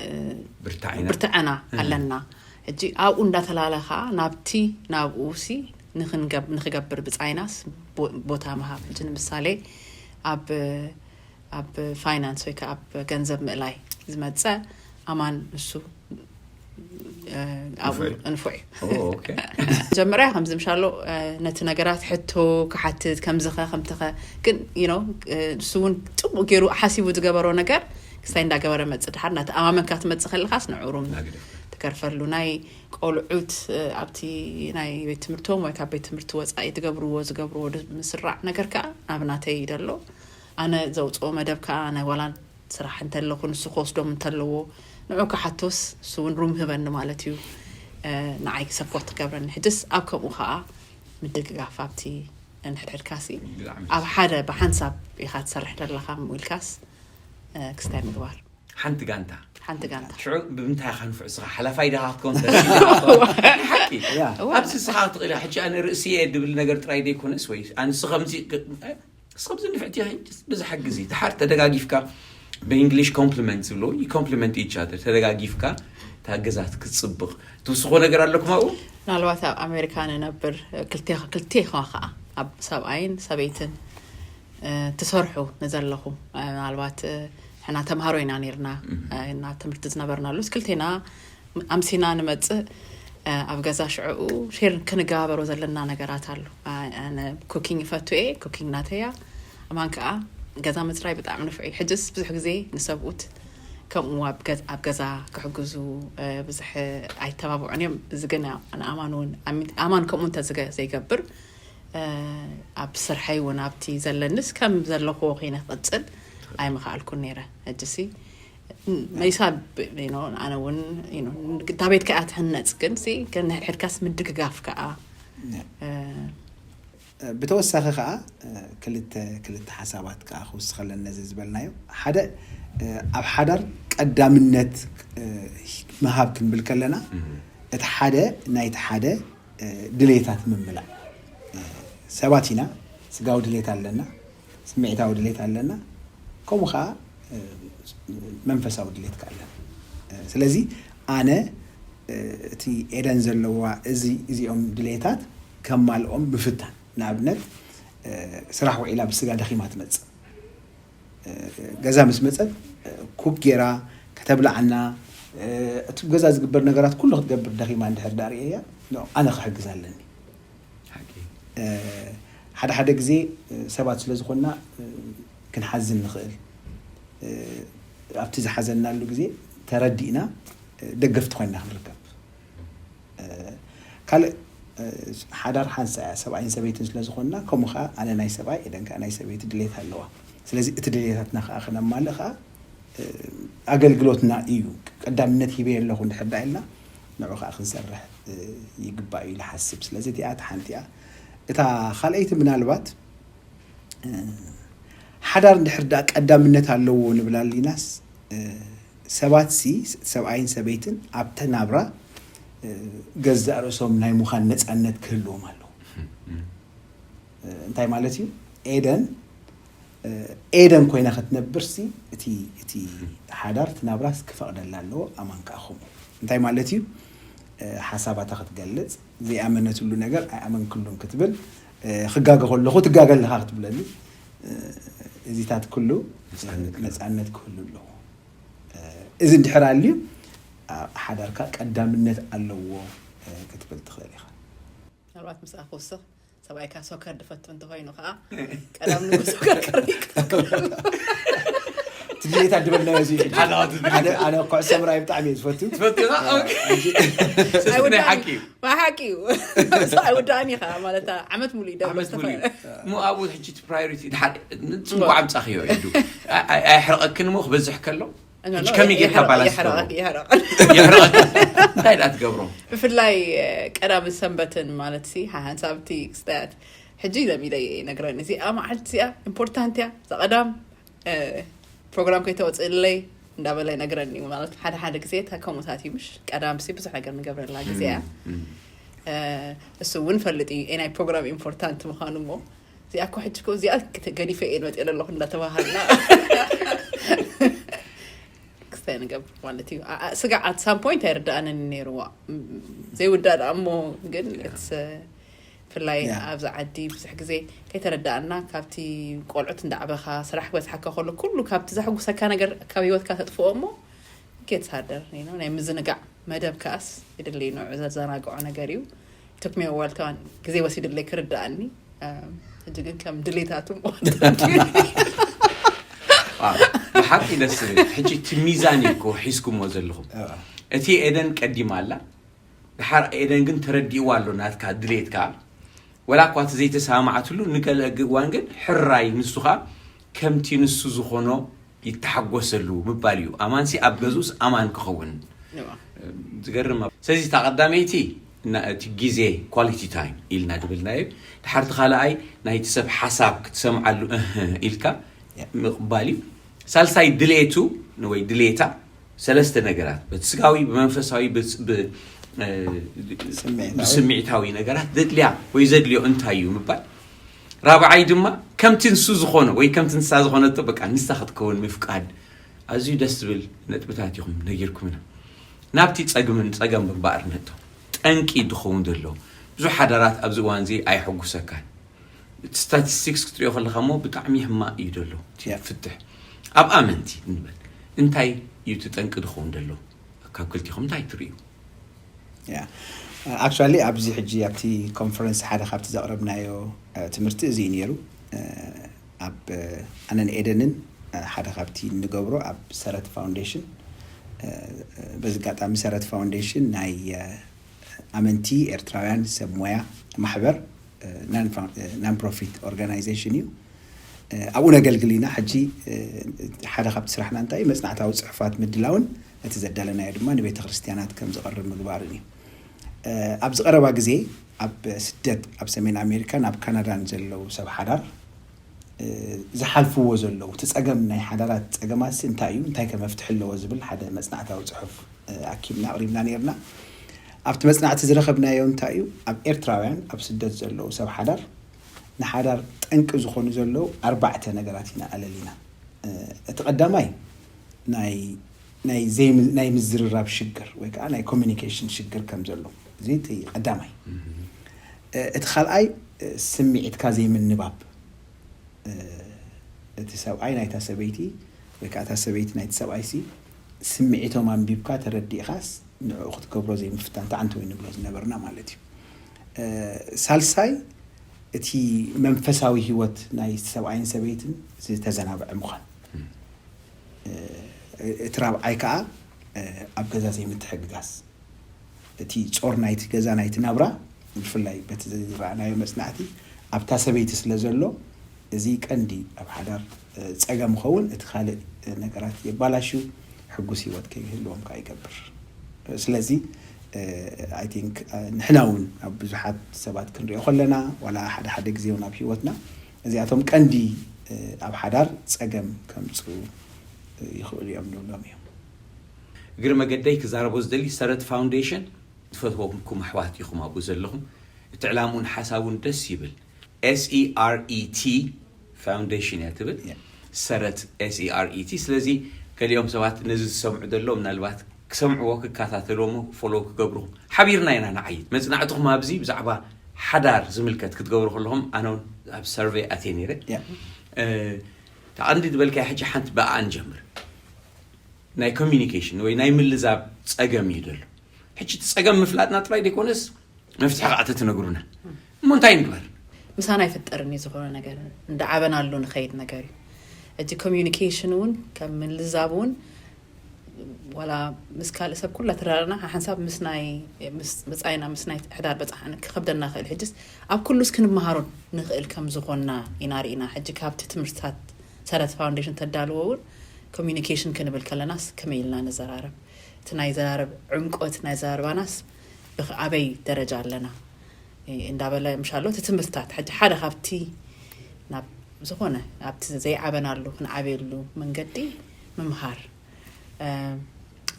እ፣ ብርታዕና ብርትዐና ኣለና። ሕጂ ኣብኡ እንዳተላለኻ ናብቲ ናብኡ ሲ ንኽንገብ- ንኽገብር ብፃይናስ ቦ- ቦታ ምሃብ። ሕጂ ንምሳሌ ኣብ ኣብ ፋይናንስ ወይ ከዓ ኣብ ገንዘብ ምእላይ ዝመፀ ኣማን ንሱ ኣብኡ ንፉዕ እዩ። መጀመርያ ከምዚ ምሻሎ ነቲ ነገራት ሕቶ ክሓትት ከምዝኸ ከምትኸ ግን you know ንሱ እውን ፅቡቅ ገይሩ ሓሲቡ ዝገበሮ ነገር ክስታይ እንዳገበረ መፅእ ድሓር እናተኣማመንካ ትመፅእ ከለካስ ንዕሩም ትከርፈሉ ናይ ቆልዑት ኣብቲ ናይ ቤት ትምህርቶም ወይ ካብ ቤት ትምህርቲ ወፃኢ ትገብርዎ ዝገብርዎ ምስራዕ ነገር ከዓ ኣብ ናተይ ደሎ ኣነ ዘውፅኦ መደብ ከዓ ናይ ዋላ ስራሕ እንተለኹ ንሱ ክወስዶም እንተለዎ ንዑ ክሓቶስ ንሱ እውን ሩም ህበኒ ማለት እዩ ንዓይ ሰፖርት ክገብረኒ ሕጅስ ኣብ ከምኡ ከዓ ምድግጋፍ ኣብቲ ንሕድሕድካሲ ኣብ ሓደ ብሓንሳብ ኢኻ ትሰርሕ ዘለኻ ምውልካስ ክስታይ ምግባር ሓንቲ ጋንታ ሓንቲ ጋንታ ሽዑ ብምንታይ ኢኻ ንፉዕ ስኻ ሓላፋይ ድኻ ክትከውን ተሲኻ ሓቂ ኣብዚ ስኻ ክትቕእል ሕጂ ኣነ ርእሲ እየ ድብል ነገር ጥራይ ደይኮነስ ወይ ኣንስ ከምዚ እስከምዚ ንፍዕቲ ብዝሓ ግዜ ድሓር ተደጋጊፍካ ብእንግሊሽ ኮምፕሊመንት ዝብሎ ኮምፕሊመንት ኢች ኣደር ተደጋጊፍካ እታ ገዛ ክትፅብቕ ትውስኾ ነገር ኣለኩም ኣብኡ ምናልባት ኣብ ኣሜሪካ ንነብር ክልቴ ክልቴኻ ከዓ ኣብ ሰብኣይን ሰበይትን ትሰርሑ ንዘለኹም ምናልባት ሕና ተምሃሮ ኢና ነርና እና ትምህርቲ ዝነበርናሉስ ክልቴና ኣምሲና ንመፅእ ኣብ ገዛ ሽዕኡ ሼር ክንገባበሮ ዘለና ነገራት ኣሎ። ኩኪንግ ይፈቱ እየ፣ ኩኪንግ ናተያ። ኣማን ከዓ ገዛ ምፅራይ ብጣዕሚ ንፍዕ እዩ። ሕጅስ ብዙሕ ግዜ ንሰብኡት ከምኡ ኣብ ገዛ ክሕግዙ ብዙሕ ኣይተባብዑን እዮም። እዚ ግን ንኣማን እውን ኣማን ከምኡ እንተ ዘይገብር ኣብ ስርሐይ እውን ኣብቲ ዘለንስ ከም ዘለኹዎ ኮይነ ክቕፅል ኣይምኽኣልኩን ነይረ። ሕጅሲ መይሳ ኣነ እውን እታ ቤት ከዓ ትህነፅ ግን ንሕድሕድካስ ምድግጋፍ ከዓ ብተወሳኺ ከዓ ክልተ ክልተ ሓሳባት ከዓ ክውስኸለን ነዚ ዝበልናዮ ሓደ ኣብ ሓዳር ቀዳምነት ምሃብ ክንብል ከለና እቲ ሓደ ናይቲ ሓደ ድሌታት ምምላእ ሰባት ኢና ስጋዊ ድሌት ኣለና ስምዒታዊ ድሌት ኣለና ከምኡ ከዓ መንፈሳዊ ድሌት ከዓ ኣለና ስለዚ ኣነ እቲ ኤደን ዘለዋ እዚ እዚኦም ድሌታት ከማልኦም ምፍታን ንኣብነት ስራሕ ውዒላ ብስጋ ደኺማ ትመፅእ ገዛ ምስ መፀት ኩክ ጌራ ከተብላዓና እቲ ገዛ ዝግበር ነገራት ኩሉ ክትገብር ደኺማ እንድሕር ዳርእየያ ኣነ ክሕግዝ ኣለኒ ሓደ ሓደ ግዜ ሰባት ስለ ዝኾንና ክንሓዝን ንኽእል ኣብቲ ዝሓዘናሉ ግዜ ተረዲእና ደገፍቲ ኮይና ክንርከብ ካልእ ሓዳር ሓንሳ እያ ሰብኣይን ሰበይትን ስለ ዝኾንና ከምኡ ከዓ ኣነ ናይ ሰብኣይ ኤደን ከዓ ናይ ሰበይቲ ድሌት ኣለዋ ስለዚ እቲ ድሌታትና ከዓ ክነማልእ ከዓ ኣገልግሎትና እዩ ቀዳምነት ሂበ ኣለኹ እንድሕር ዳ ኢልና ንዑ ከዓ ክንሰርሕ ይግባእ እዩ ዝሓስብ ስለዚ እቲኣ እቲ ሓንቲ እያ እታ ካልኣይቲ ምናልባት ሓዳር እንድሕር ዳ ቀዳምነት ኣለዎ ንብል ኣሊናስ ሰባት ሲ ሰብኣይን ሰበይትን ኣብተ ናብራ ገዛእ ርእሶም ናይ ምዃን ነፃነት ክህልዎም ኣለዎ እንታይ ማለት እዩ ኤደን ኤደን ኮይና ክትነብር ሲ እቲ እቲ ሓዳር እቲ ናብራስ ክፈቅደላ ኣለዎ ኣማን ከዓ ከምኡ እንታይ ማለት እዩ ሓሳባታ ክትገልፅ ዘይኣመነትሉ ነገር ኣይኣመንክሉን ክትብል ክጋገ ከለኹ ትጋገ ኣለካ ክትብለኒ እዚታት ኩሉ ነፃነት ክህሉ ኣለዎ እዚ እንድሕር ኣልዩ ኣብ ሓዳርካ ቀዳምነት ኣለዎ ክትብል ትኽእል ኢኻ ምናልባት ምስኣ ክውስኽ ሰብኣይካ ሶከር ድፈቱ እንተኮይኑ ከዓ ቀዳም ንጎ ሶከር ቀርቢ ይቀርብ ትግሬታት ዝበልናዮ እዚ እዩ። ሓደ ቅድሚ ሓደ ኣነ ኩዕሶ ምርኣይ ብጣዕሚ እየ ዝፈቱ። ትፈትዮ ኢኻ? ኦኬ። ኣይወዳእን ሓቂ እዩ። ሓቂ እዩ። ኣይወዳእን ኢኻ ማለት፣ ዓመት ሙሉ እዩ ደብረ ዓመት ሙሉ እዩ። ዝተፈ- እሞ ኣብኡ ሕጂ እቲ ፕራዮሪቲ ድሓር ጽንቋ ኣምጻኽዮ ኢሉ ኣይ- ኣይ- ኣይሕረቐክን እሞ ክበዝሕ ከሎ ሕጂ ከመይ ጌርካ ባላንስ ትገብሮ? ይሕረቐክ። ይሕረቐክ። እንታይ ደኣ ትገብሮ? ብፍላይ ቀዳምን ሰንበትን ማለት ሲ ሓንሳብ እቲ ክስታያት ሕጂ ኢሎም ኢለ ይነግረኒ፣ እዚኣ መዓልቲ እዚኣ ኢምፖርታንት እያ፣ እዛ ቀዳም ፕሮግራም ከይተወፅእለይ እንዳበለ ይነግረኒ እዩ። ማለት ሓደ ሓደ ግዜ ከምኡታት እዩ፣ ምሽ ቀዳም ሲ ብዙሕ ነገር ንገብረላ ግዜ እያ። እሱ እውን ፈልጥ እዩ ናይ ፕሮግራም ኢምፖርታንት ምዃኑ። እሞ እዚኣ እኮ ሕጂ እኮ እዚኣ ገዲፈ እየ መፅእ ዘለኹ እንዳተባሃልና ክስታይ ንገብር ማለት እዩ። ስጋዕ ኣት ሳም ፖይንት ኣይርዳእንን ነይርዋ፣ ዘይውዳእ ደኣ እሞ ግን ብፍላይ ኣብዚ ዓዲ ብዙሕ ግዜ ከይተረዳእና ካብቲ ቆልዑት እንዳዕበኻ ስራሕ ክበዝሓካ ከሎ ኩሉ ካብቲ ዘሕጉሰካ ነገር ካብ ህይወትካ ተጥፍኦ እሞ ጌት ሳደር ናይ ምዝንጋዕ መደብ ከኣስ የድልይ። ንዑ ዘዘናግዖ ነገር እዩ። ቶክሜ ዋልተዋን ግዜ ወሲድለይ ክርዳእኒ ሕጂ ግን ከም ድሌታቱ ብሓቂ ደስ ዝብል ሕጂ እቲ ሚዛን እዩ እኮ ሒዝኩሞ ዘለኹም። እቲ ኤደን ቀዲማ ኣላ፣ ድሓር ኤደን ግን ተረዲእዋ ኣሎ ናትካ ድሌትካ። ወላ እኳ እቲ ዘይተሰማማዓትሉ ንገለ እዋን ግን ሕራይ ንሱ ኸኣ ከምቲ ንሱ ዝኾኖ ይተሓጎሰሉ ምባል እዩ። ኣማንሲ ኣብ ገዝኡስ ኣማን ክኸውን ዝገርም። ስለዚ እታ ቀዳመይቲ እቲ ግዜ ኳሊቲ ታይም ኢልና ድብልናዮ። ድሓር እቲ ካልኣይ ናይቲ ሰብ ሓሳብ ክትሰምዓሉ እህ ኢልካ ምቕባል እዩ። ሳልሳይ ድሌቱ ወይ ድሌታ ሰለስተ ነገራት በቲ ስጋዊ ብመንፈሳዊ ብስምዒታዊ ነገራት ዘድልያ ወይ ዘድልዮ እንታይ እዩ ምባል። ራብዓይ ድማ ከምቲ ንሱ ዝኾነ ወይ ከምቲ ንሳ ዝኾነቶ በቃ ንሳ ክትከውን ምፍቃድ። ኣዝዩ ደስ ዝብል ነጥብታት ኢኹም ነጊርኩምና። ናብቲ ጸግምን ጸገም ምንባር ነቶ ጠንቂ ድኸውን ዘሎ ብዙሕ ሓዳራት ኣብዚ እዋን እዚ ኣይሕጉሰካን። እቲ ስታቲስቲክስ ክትሪኦ ከለካ እሞ ብጣዕሚ ሕማቅ እዩ ዘሎ እቲ ፍትሕ ኣብ ኣመንቲ እንበል። እንታይ እዩ እቲ ጠንቂ ድኸውን ዘሎ? ካብ ክልቲኹም እንታይ ትርእዩ? ኣክቹዋሊ ኣብዚ ሕጂ ኣብቲ ኮንፈረንስ ሓደ ካብቲ ዘቕረብናዮ ትምህርቲ እዚ እዩ ነይሩ። ኣብ ኣነን ኤደንን ሓደ ካብቲ እንገብሮ ኣብ ሰረት ፋውንዴሽን፣ በዚ ኣጋጣሚ ሰረት ፋውንዴሽን ናይ ኣመንቲ ኤርትራውያን ሰብ ሞያ ማሕበር ናን ፕሮፊት ኦርጋናይዜሽን እዩ። ኣብኡ ነገልግል ኢና። ሕጂ ሓደ ካብቲ ስራሕና እንታይ እዩ? መጽናዕታዊ ጽሑፋት ምድላውን ነቲ ዘዳለናዮ ድማ ንቤተ ክርስቲያናት ከም ዝቐርብ ምግባርን እዩ። ኣብዚ ቀረባ ግዜ ኣብ ስደት ኣብ ሰሜን ኣሜሪካን ኣብ ካናዳን ዘለዉ ሰብ ሓዳር ዝሓልፍዎ ዘለዉ እቲ ጸገም ናይ ሓዳራት ጸገማት እንታይ እዩ፣ እንታይ ከ መፍትሒ ኣለዎ ዝብል ሓደ መጽናዕታዊ ጽሑፍ ኣኪብና ኣቕሪብና ነይርና። ኣብቲ መጽናዕቲ ዝረኸብናዮ እንታይ እዩ፣ ኣብ ኤርትራውያን ኣብ ስደት ዘለዉ ሰብ ሓዳር ንሓዳር ጠንቂ ዝኾኑ ዘለዉ ኣርባዕተ ነገራት ኢና ኣለሊና። እቲ ቀዳማይ ናይ ናይ ዘይም- ናይ ምዝርራብ ሽግር ወይ ከዓ ናይ ኮሚኒኬሽን ሽግር ከም ዘሎ፣ እዚ እቲ ቀዳማይ። እቲ ካልኣይ ስምዒትካ ዘይምንባብ፣ እቲ ሰብኣይ ናይታ ሰበይቲ ወይ ከዓ እታ ሰበይቲ ናይቲ ሰብኣይ ሲ ስምዒቶም ኣንቢብካ ተረዲእኻስ ንዕኡ ክትገብሮ ዘይምፍታን ተዓንተ ወይ ንብሎ ዝነበርና ማለት እዩ። ሳልሳይ እቲ መንፈሳዊ ህይወት ናይ ሰብኣይን ሰበይትን ዝተዘናብዐ ምዃን፣ እቲ ራብዓይ ከዓ ኣብ ገዛ ዘይምትሕግጋዝ፣ እቲ ጾር ናይቲ ገዛ ናይቲ ናብራ ብፍላይ በቲ ዝረኣናዮ መጽናዕቲ ኣብታ ሰበይቲ ስለ ዘሎ እዚ ቀንዲ ኣብ ሓዳር ጸገም ኸውን፣ እቲ ካልእ ነገራት የባላሽዩ፣ ሕጉስ ህይወት ከይህልዎም ከዓ ይገብር። ስለዚ ኣይ ቲንክ ንሕና እውን ኣብ ብዙሓት ሰባት ክንሪኦ ከለና ዋላ ሓደ ሓደ ግዜ እውን ኣብ ህይወትና እዚኣቶም ቀንዲ ኣብ ሓዳር ጸገም ከምፅኡ ይኽእሉ እዮም ንብሎም እዮም። እግሪ መገደይ ክዛረቦ ዝደሊ ሰረት ፋውንዴሽን ዝፈትወኩም ኣሕዋት ኢኹም ኣብኡ ዘለኹም። እቲ ዕላምኡን ሓሳቡን ደስ ይብል። S E R E T ፋውንዴሽን እያ ትብል ሰረት S E R E T። ስለዚ ገሊኦም ሰባት ነዚ ዝሰምዑ ዘለዉ ምናልባት ክሰምዕዎ ክከታተልዎ ፎሎ ክገብርኹም ሓቢርና ኢና ንዓይት። መፅናዕትኹም ኣብዚ ብዛዕባ ሓዳር ዝምልከት ክትገብሩ ከለኹም ኣነ እውን ኣብ ሰርቬይ ኣትየ ነይረ። ተቐንዲ ዝበልካዮ ሕጂ ሓንቲ ብኣኣ ንጀምር። ናይ ኮሚኒኬሽን ወይ ናይ ምልዛብ ፀገም እዩ ዘሎ። ሕጂ እቲ ፀገም ምፍላጥና ጥራይ ዘይኮነስ መፍትሒ ከዓ ተትነግሩና እሞ እንታይ ንግበር? ምሳና ኣይፍጠርን እዩ ዝኾነ ነገር፣ እንዳዓበናሉ ንኸይድ ነገር እዩ። ሕጂ ኮሚዩኒኬሽን እውን ከም ምልዛብ እውን ዋላ ምስ ካልእ ሰብ ኩላ ተራርና ሓንሳብ ምስ ናይ ምስ መጻኢና ምስ ናይ ሕዳር በጻሕ ክኸብደና ክእል። ሕጅስ ኣብ ኩሉስ ክንመሃሮን ንኽእል ከም ዝኾንና ኢና ርኢና። ሕጂ ካብቲ ትምህርትታት ሰረት ፋውንዴሽን ተዳልዎ እውን ኮሚዩኒኬሽን ክንብል ከለናስ ከመይ ኢልና ንዘራረብ? እቲ ናይ ዘራረብ ዕምቆት ናይ ዘራርባናስ ብኽ- ኣበይ ደረጃ ኣለና እንዳበለ ምሻሎ እቲ ትምህርትታት ሕጂ ሓደ ካብቲ ናብ ዝኾነ ኣብቲ ዘይዓበናሉ ክንዓብየሉ መንገዲ ምምሃር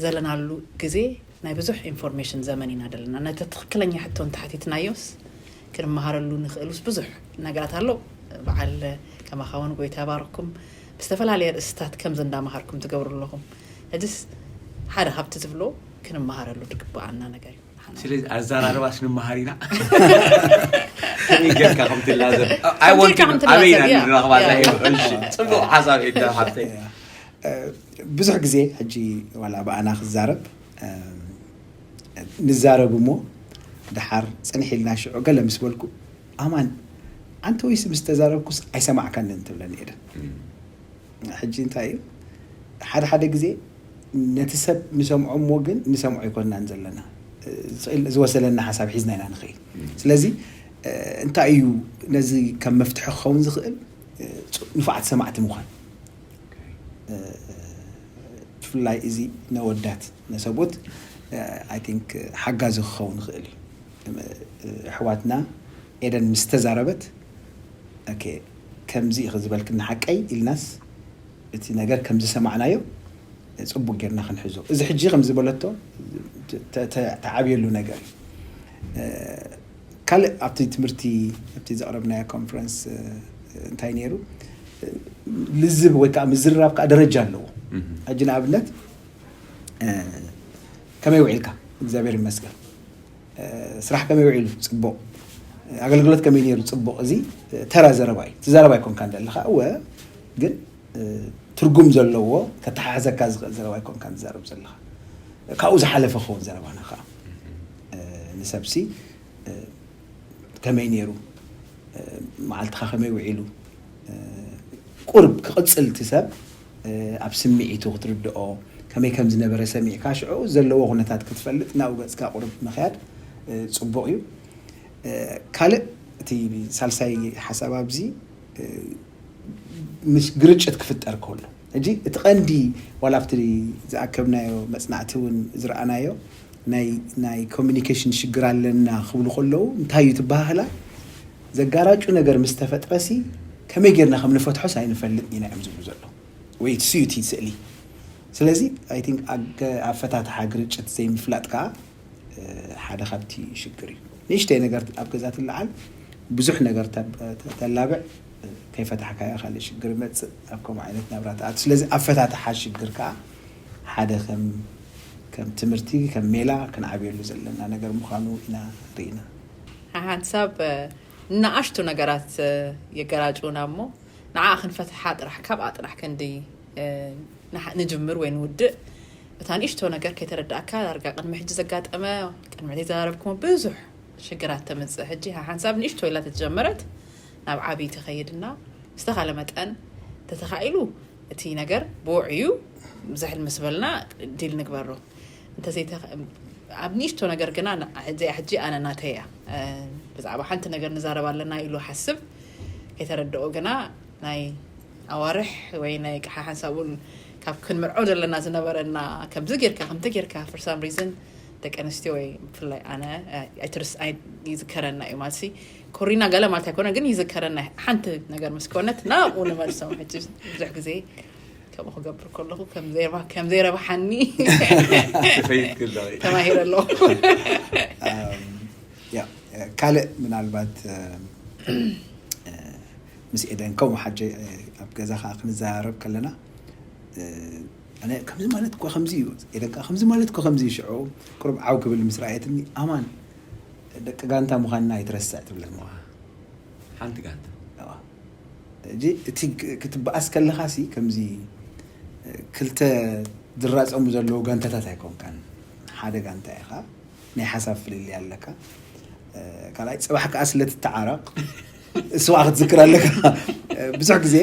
ዘለናሉ ግዜ ናይ ብዙሕ ኢንፎርሜሽን ዘመን ኢና ዘለና። ነቲ ትኽክለኛ ሕቶ እንተሓቲትናዮስ ክንመሃረሉ ንኽእሉስ ብዙሕ ነገራት ኣሎ። በዓል ከማኻ እውን ጎይታ ይባርኩም ብዝተፈላለየ ርእስታት ከምዚ እንዳመሃርኩም ትገብሩ ኣለኹም። ሕጅስ ሓደ ካብቲ ዝብሎ ክንመሃረሉ ዝግብኣና ነገር እዩ። ስለዚ ኣዘራርባስ ንመሃር ኢና። ከመይ ጌርካ ከም ትላዘብ ኣይ ወንት ኣበይና ንራኸባ ዛሄ እሺ ጽቡቕ ሓሳብ ኢዳ ሓብተይ። ብዙሕ ግዜ ሕጂ ዋላ ብኣና ክዛረብ ንዛረብ እሞ ድሓር ጽንሕ ኢልና ሽዑ ገለ ምስ በልኩ ኣማን ኣንተ ወይስ ምስ ተዛረብኩስ ኣይሰማዕካንን ትብለኒ ኢለን። ሕጂ እንታይ እዩ ሓደ ሓደ ግዜ ነቲ ሰብ ንሰምዖ እሞ ግን ንሰምዖ ኣይኮንናን ዘለና ዝወሰለና ሓሳብ ሒዝና ኢና ንኽእል። ስለዚ እንታይ እዩ ነዚ ከም መፍትሒ ክኸውን ዝኽእል ንፉዓት ሰማዕቲ ምዃን። ብፍላይ እዚ ነወዳት ነሰቦት I think ሓጋዚ ክኸውን ይኽእል እዩ። ኣሕዋትና ኤደን ምስ ተዛረበት okay ከምዚ ኢኺ ዝበልክኒ ሓቀይ ኢልናስ እቲ ነገር ከም ዝሰማዕናዮ ፅቡቅ ጌርና ክንሕዞ። እዚ ሕጂ ከም ዝበለቶ ተዓብየሉ ነገር እዩ። ካልእ ኣብቲ ትምህርቲ ኣብቲ ዘቕረብናዮ ኮንፈረንስ እንታይ ነይሩ? ልዝብ ወይ ከዓ ምዝርራብ ከዓ ደረጃ ኣለዎ። ሕጂ ንኣብነት ከመይ ውዒልካ? እግዚኣብሔር ይመስገን። ስራሕ ከመይ ውዒሉ? ፅቡቅ። ኣገልግሎት ከመይ ነይሩ? ፅቡቅ። እዚ ተራ ዘረባ እዩ። ትዛረብ ኣይኮንካን ዘለካ እወ፣ ግን ትርጉም ዘለዎ ከተሓሕዘካ ዝኽእል ዘረባ ኣይኮንካን ትዛረብ ዘለካ። ካብኡ ዝሓለፈ ክኸውን ዘረባና ከዓ ንሰብሲ ከመይ ነይሩ፣ መዓልትኻ ከመይ ውዒሉ፣ ቁርብ ክቕፅል እቲ ሰብ ኣብ ስምዒቱ ክትርድኦ ከመይ ከም ዝነበረ ሰሚዕካ ሽዑ ዘለዎ ኩነታት ክትፈልጥ ናብኡ ገፅካ ቁርብ ምኽያድ ፅቡቕ እዩ። ካልእ እቲ ሳልሳይ ሓሳብ ኣብዚ ምስ ግርጭት ክፍጠር ከሎ ሕጂ እቲ ቀንዲ ዋላ ኣብቲ ዝኣከብናዮ መፅናዕቲ እውን ዝረኣናዮ ናይ ኮሚኒኬሽን ሽግር ኣለና ክብሉ ከለዉ እንታይ እዩ ትበሃህላ ዘጋራጩ ነገር ምስ ተፈጥረሲ ከመይ ጌርና ከም ንፈትሖስ ኣይንፈልጥ ኢና እዮም ዝብሉ ዘሎ ወይ ስዩቲ ስእሊ። ስለዚ I think ኣፈታትሓ ግርጭት ዘይምፍላጥ ከዓ ሓደ ካብቲ ሽግር እዩ። ንእሽተይ ነገር ኣብ ገዛ ትለዓል ብዙሕ ነገር ተላብዕ ከይፈታሕካዮ ካልእ ሽግር ይመፅእ ኣብ ከምኡ ዓይነት ናብራ ትኣቱ። ስለዚ ኣፈታትሓ ሽግር ከዓ ሓደ ከም ከም ትምህርቲ ከም ሜላ ክንዓብየሉ ዘለና ነገር ምዃኑ ኢና ርኢና። ሓንሳብ ንኣሽቱ ነገራት የገራጭውና እሞ ንዓ ክንፈትሓ ጥራሕ ካብኣ ጥራሕ ክንዲ ንጅምር ወይ ንውድእ እታ ንእሽቶ ነገር ከይተረዳእካ ዳርጋ ቅድሚ ሕጂ ዘጋጠመ ቅድሚ ሕጂ ዘራረብኩሞ ብዙሕ ሽግራት ተምፅእ። ሕጂ ሓንሳብ ንእሽቶ ኢላ ተጀመረት ናብ ዓብዪ ትኸይድና ብዝተኻለ መጠን ተተኻኢሉ እቲ ነገር ብውዕዩ ዝሕል ምስ በልና ዲል ንግበሮ። እንተዘይተ ኣብ ንእሽቶ ነገር ግና እዚኣ ሕጂ ኣነ ናተይ እያ ብዛዕባ ሓንቲ ነገር ንዛረብ ኣለና ኢሉ ሓስብ ከይተረድኦ ግና ናይ ኣዋርሕ ወይ ናይ ቅሓ ሓንሳብ እውን ካብ ክንምርዖ ዘለና ዝነበረና ከምዚ ጌርካ ከምቲ ጌርካ for some reason ደቂ ኣንስትዮ ወይ ብፍላይ ኣነ ኣይትርስ ይዝከረና እዩ ማለት ኮሪና ገለ ማለት ኣይኮነ ግን ይዝከረና ሓንቲ ነገር ምስ ኮነት ናብኡ ንመልሶም ሕጂ ብዙሕ ግዜ ከምኡ ክገብር ከለኹ ከም ዘይረብሓኒ ተማሂረ ኣለኹ። ካልእ ምናልባት ምስ ኤደን ከምኡ ሓጀ ኣብ ገዛ ከዓ ክንዘራረብ ከለና ኣነ ከምዚ ማለት እኮ ከምዚ እዩ ኤደን ከዓ ከምዚ ማለት እኮ ከምዚ እዩ ሽዑ ቁሩብ ዓው ክብል ምስ ረኣየትኒ ኣማን ደቂ ጋንታ ምዃንና ኣይትረስዕ ትብለኒ። ሓንቲ ጋንታ ሕጂ እቲ ክትበኣስ ከለኻ ሲ ከምዚ ክልተ ዝራፀሙ ዘለዉ ጋንታታት ኣይኮንካን ሓደ ጋንታ ኢኻ ናይ ሓሳብ ፍልልይ ኣለካ ካልኣይ ፅባሕ ከዓ ስለትተዓረቕ እሱ ከዓ ክትዝክር ኣለካ። ብዙሕ ግዜ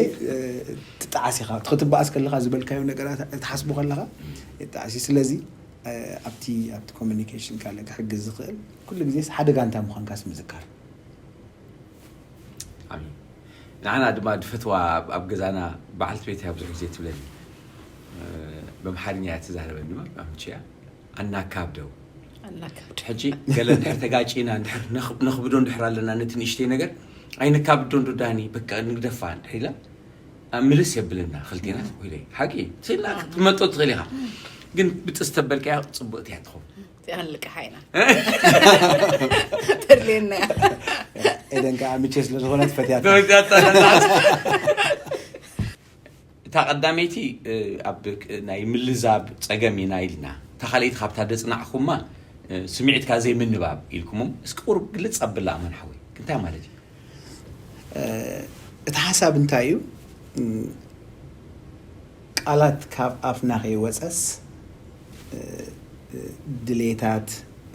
ትጠዓስ ኢኻ ክትበኣስ ከለኻ ዝበልካዮ ነገራት ትሓስቡ ከለኻ ትጠዓስ እዩ። ስለዚ ኣብቲ ኣብቲ ኮሚኒኬሽን ካልእ ክሕግዝ ዝኽእል ኩሉ ግዜ ሓደ ጋንታ ምዃንካስ ምዝካር። ንዓና ድማ ድፈትዋ ኣብ ገዛና በዓልቲ ቤት እያ ብዙሕ ግዜ ትብለኒ። በምሓርኛ እያ ትዛረበኒ። ኣምችያ ኣናካብደው ሕጂ ገለ እንድሕር ተጋጪና እንድሕር ነኽብዶ እንድሕር ኣለና ነቲ ንእሽተይ ነገር ኣይንካብዶ እንዶ ዳኒ በቃ ንግደፋ እንድሕር ኢላ ምልስ የብልና ክልቴና። ሓቂ ስላ ክትመጦ ትኽእል ኢኻ ግን ብጥስ ተበልካያ ፅቡቅቲ እያ ትኸውን። እዚኣ ንልቅሓ ኢና ተድልየና እያ። ኤደን ከዓ ምቼ ስለዝኾነት ፈትያት እታ ቀዳመይቲ ኣብ ናይ ምልዛብ ፀገም ኢና ኢልና እታ ካልኣይቲ ካብታ ደፅናዕኩማ ስምዒትካ ዘይምንባብ ኢልኩሞም እስኪ ቁሩብ ግልፅ ኣብላ ኣመን ሓወይ እንታይ ማለት እዩ? እቲ ሓሳብ እንታይ እዩ? ቃላት ካብ ኣፍና ከይወፀስ ድሌታት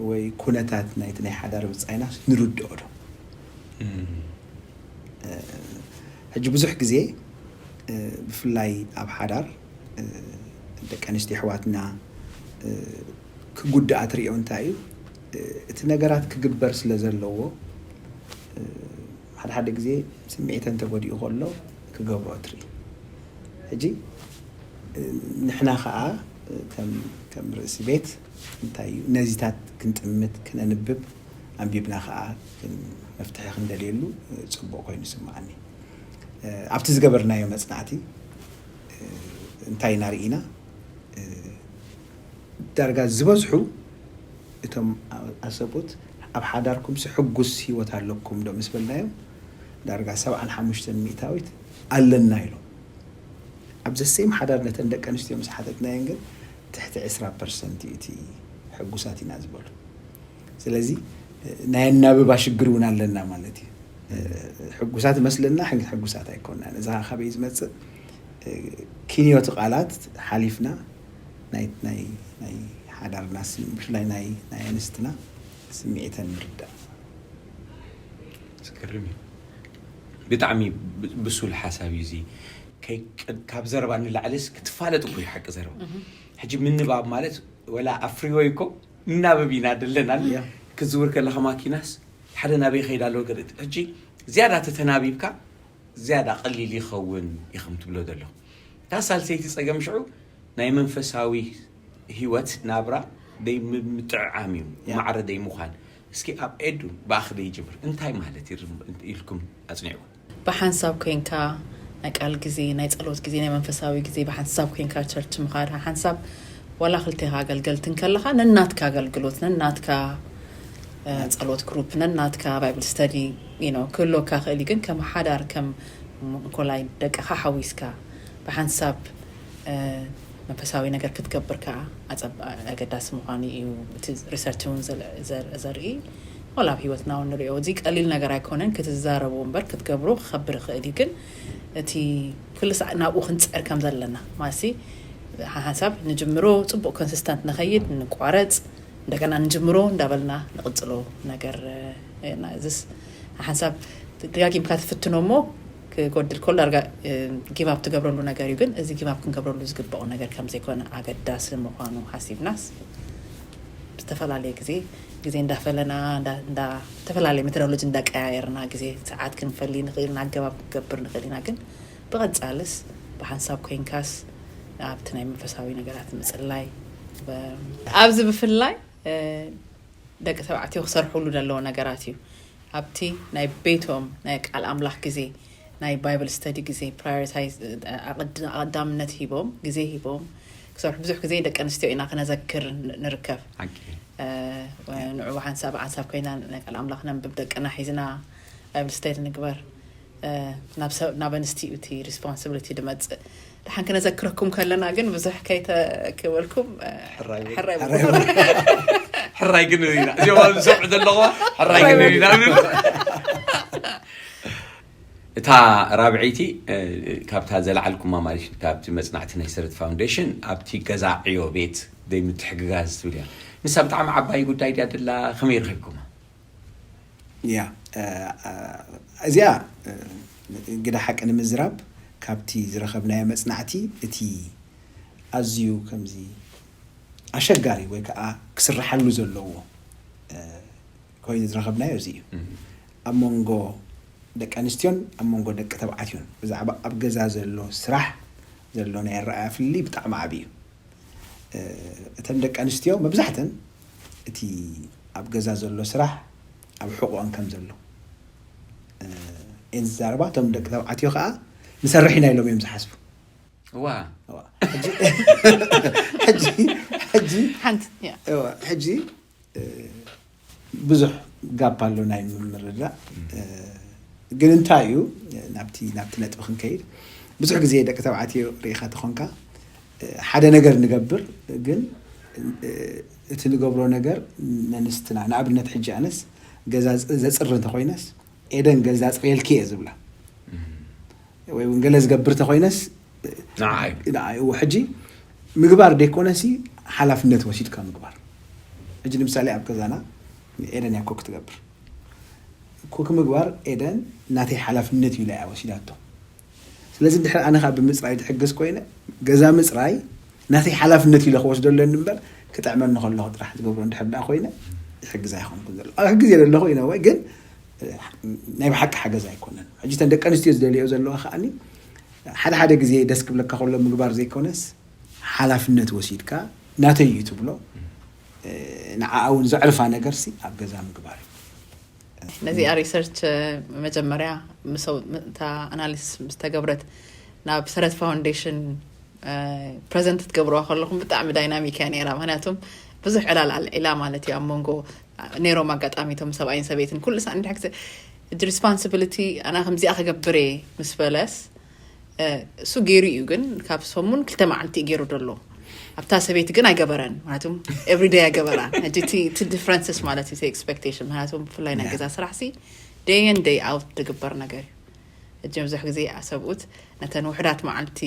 ወይ ኩነታት ናይቲ ናይ ሓዳር ብፃይና ንርድኦ ዶ? ሕጂ ብዙሕ ግዜ ብፍላይ ኣብ ሓዳር ደቂ ኣንስትዮ ኣሕዋትና ክጉድኣ ትሪኦ እንታይ እዩ እቲ ነገራት ክግበር ስለ ዘለዎ ሓደ ሓደ ግዜ ስምዒተን ተጎዲኡ ከሎ ክገብሮ ትርኢ። ሕጂ ንሕና ከዓ ከም ርእሲ ቤት እንታይ እዩ ነዚታት ክንጥምት ክነንብብ ኣንቢብና ከዓ መፍትሒ ክንደልየሉ ፅቡቅ ኮይኑ ይስምዓኒ። ኣብቲ ዝገበርናዮ መፅናዕቲ እንታይ ኢና ርኢና? ዳርጋ ዝበዝሑ እቶም ኣሰብኡት ኣብ ሓዳርኩም ሕጉስ ሂወት ኣለኩም ዶ ምስ በልናዮም ዳርጋ ሰብዓን ሓሙሽተን ሚእታዊት ኣለና ኢሎም። ኣብ ዘሴም ሓዳር ነተን ደቂ ኣንስትዮ ምስ ሓተትናየን ግን ትሕቲ ዕስራ ፐርሰንት እዩ እቲ ሕጉሳት ኢና ዝበሉ። ስለዚ ናይ ኣናብባ ሽግር እውን ኣለና ማለት እዩ። ሕጉሳት መስለና ሕጉሳት ኣይኮናን። እዛ ካበይ ዝመፅእ ኪንዮቲ ቃላት ሓሊፍና ናይ ናይ ናይ ሓዳርና ስም- ብፍላይ ናይ ናይ ኣንስትና ስምዒተን ምርዳእ። ዝገርም እዩ ብጣዕሚ ብ- ብሱል ሓሳብ እዩ እዚ ከይ- ካብ ዘረባ ንላዕልስ ክትፋለጥ እኮ እዩ ሓቂ ዘረባ ሕጂ ምንባብ ማለት ወላ ኣብ ፍሪወይ እኮ እናበብ ኢና ደለና ክዝውር ከለካ ማኪናስ ሓደ ናበይ ከይድ ኣለዎ ገለ ሕጂ ዝያዳ ተተናቢብካ ዝያዳ ቀሊል ይኸውን ኢኹም ትብሎ ዘለኹ እታ ሳልሰይቲ ፀገም ሽዑ ናይ መንፈሳዊ ህይወት ናብራ ደይ ምጥዕዓም እዩ ማዕረ ደይ ምዃን እስኪ ኣብ ኤዱ ብኣኽ ደይ ጅምር እንታይ ማለት ኢልኩም ኣፅኒዕዎ ብሓንሳብ ኮይንካ ናይ ቃል ግዜ ናይ ፀሎት ግዜ ናይ መንፈሳዊ ግዜ ብሓንሳብ ኮይንካ ቸርች ምኻድ ሓንሳብ ዋላ ክልቴኻ ኣገልገልቲ እንከለኻ ነናትካ ኣገልግሎት ነናትካ ፀሎት ግሩፕ ነናትካ ባይብል ስተዲ ክህልወካ ክእል እዩ ግን ከም ሓዳር ከም እንኮላይ ደቅኻ ሓዊስካ ብሓንሳብ መንፈሳዊ ነገር ክትገብር ከዓ ኣገዳሲ ምዃኑ እዩ እቲ ሪሰርች እውን ዘርኢ ዋላ ኣብ ህይወትና እውን ንሪኦ እዚ ቀሊል ነገር ኣይኮነን ክትዛረቡ እምበር ክትገብሩ ክኸብር ይኽእል እዩ ግን እቲ ኩሉ ሳዕ ናብኡ ክንፅዕር ከም ዘለና ማሲ ሓንሳብ ንጅምሮ ፅቡቅ ኮንሲስተንት ንኸይድ ንቋረፅ እንደገና ንጅምሮ እንዳበልና ንቕፅሎ ነገር እዚስ ሓንሳብ ደጋጊምካ ትፍትኖ እሞ ክጎድል ከሎ ዳርጋ ጊቭ ኣፕ ትገብረሉ ነገር እዩ ግን እዚ ጊቭ ኣፕ ክንገብረሉ ዝግበኦ ነገር ከም ዘይኮነ ኣገዳሲ ምዃኑ ሓሲብናስ ብዝተፈላለየ ግዜ ግዜ እንዳፈለና ዝተፈላለየ ሜቶዶሎጂ እንዳቀያየርና ግዜ ሰዓት ክንፈሊ ንኽእል ኢና ኣገባብ ክንገብር ንኽእል ኢና ግን ብቐፃልስ ብሓንሳብ ኮይንካስ ኣብቲ ናይ መንፈሳዊ ነገራት ምፅላይ ኣብዚ ብፍላይ ደቂ ተባዕትዮ ክሰርሕሉ ዘለዎ ነገራት እዩ ኣብቲ ናይ ቤቶም ናይ ቃል ኣምላኽ ግዜ ናይ ባይብል ስተዲ ግዜ ፕራዮሪታይዝ ኣቐዳምነት ሂቦም ግዜ ሂቦም ክሰርሑ ብዙሕ ግዜ ደቂ ኣንስትዮ ኢና ክነዘክር ንርከብ ንዑ ሓንሳብ ሓንሳብ ኮይና ናይ ቃል ኣምላኽ ነንብብ ደቅና ሒዝና ባይብል ስተዲ ንግበር ናብ ኣንስቲ እዩ እቲ ሪስፖንስብሊቲ ድመፅእ ደሓን ክነዘክረኩም ከለና ግን ብዙሕ ከይተክበልኩም ሕራይ ሕራይ ግን ኢና እዚኦም ዝሰምዑ ዘለኹ ሕራይ ግን ኢና እታ ራብዐይቲ ካብታ ዘለዓልኩማ ማለት ካብቲ መፅናዕቲ ናይ ሰረት ፋውንዴሽን ኣብቲ ገዛ ዕዮ ቤት ደይ ምትሕግጋዝ ትብል እያ ንሳ ብጣዕሚ ዓባይ ጉዳይ ድያ ደላ ከመይ ረኺብኩማ ያ እዚኣ ግዳ ሓቂ ንምዝራብ ካብቲ ዝረኸብናዮ መፅናዕቲ እቲ ኣዝዩ ከምዚ ኣሸጋሪ ወይ ከዓ ክስርሓሉ ዘለዎ ኮይኑ ዝረኸብናዮ እዚ እዩ። ኣብ መንጎ ደቂ ኣንስትዮን ኣብ መንጎ ደቂ ተባዕትዮን ብዛዕባ ኣብ ገዛ ዘሎ ስራሕ ዘሎ ናይ ኣረኣያ ፍልልይ ብጣዕሚ ዓብዪ እዩ። እተን ደቂ ኣንስትዮ መብዛሕተን እቲ ኣብ ገዛ ዘሎ ስራሕ ኣብ ሕቆን ከም ዘሎ እየን ዝዛረባ። እቶም ደቂ ተባዕትዮ ከዓ ንሰርሕ ኢና ኢሎም እዮም ዝሓስቡ። ዋ ሕጂ ሕጂ ሓንቲ ሕጂ ብዙሕ ጋፕ ኣሎ ናይ ምርዳእ። ግን እንታይ እዩ ናብቲ ናብቲ ነጥቢ ክንከይድ፣ ብዙሕ ግዜ ደቂ ተባዕትዮ ርኢኻ ተኾንካ ሓደ ነገር ንገብር፣ ግን እቲ ንገብሮ ነገር ነንስትና፣ ንኣብነት ሕጂ ኣነስ ገዛ ዘፅሪ እንተኮይነስ ኤደን ገዛ ፅርየልኪ እየ ዝብላ፣ ወይ እውን ገለ ዝገብር ተኮይነስ ንዓይ ንዓይ እዎ። ሕጂ ምግባር ደይኮነሲ ሓላፍነት ወሲድካ ምግባር። ሕጂ ንምሳሌ ኣብ ገዛና ኤደን እያ ኮክ ትገብር። ኮክ ምግባር ኤደን ናተይ ሓላፍነት እዩ ኢላ እያ ወሲዳቶ። ስለዚ ድሕሪ ኣነ ካብ ብምፅራይ ትሕግዝ ኮይነ ገዛ ምፅራይ ናተይ ሓላፍነት ኢለ ክወስዶ ኣለኒ እምበር ክጥዕመኒ ከለኹ ጥራሕ ዝገብሮ እንድሕር ደኣ ኮይነ ይሕግዛ ይኾንኩን ዘሎ። ኣብ ሕግዝ እየ ዘለኹ ኢነ ወይ ግን ናይ ብሓቂ ሓገዝ ኣይኮነን። ሕጂ ተን ደቂ ኣንስትዮ ዝደልዮ ዘለዋ ከዓኒ ሓደ ሓደ ግዜ ደስ ክብለካ ከሎ ምግባር ዘይኮነስ ሓላፍነት ወሲድካ ናተይ እዩ ትብሎ ንዓኣ እውን ዘዕርፋ ነገር ሲ ኣብ ገዛ ምግባር እዩ። ነዚኣ ሪሰርች መጀመርያ እታ ኣናሊሲስ ምስ ተገብረት ናብ ሰረት ፋውንዴሽን ፕረዘንት ትገብርዋ ከለኹም ብጣዕሚ ዳይናሚክ እያ ነይራ። ምክንያቱም ብዙሕ ዕላል ኣልዒላ ማለት እዩ ኣብ መንጎ ነይሮም ኣጋጣሚ እቶም ሰብኣይን ሰበይትን ኩሉ ሳዕ እንድሕር እቲ ሪስፖንሲቢሊቲ ኣና ከምዚኣ ክገብር እየ ምስ በለስ እሱ ገይሩ እዩ ግን ካብ ሰሙን ክልተ መዓልቲ እዩ ገይሩ ዘሎ ኣብታ ሰበይቲ ግን ኣይገበረን ምክንያቱም everyday ኣይገበራን ሕጂ እቲ differences ማለት እዩ ኤክስፔክቴሽን ምክንያቱም ብፍላይ ናይ ገዛ ስራሕ ሲ day in day out ዝግበር ነገር እዩ ሕጂ ብዙሕ ግዜ ሰብኡት ነተን ውሕዳት መዓልቲ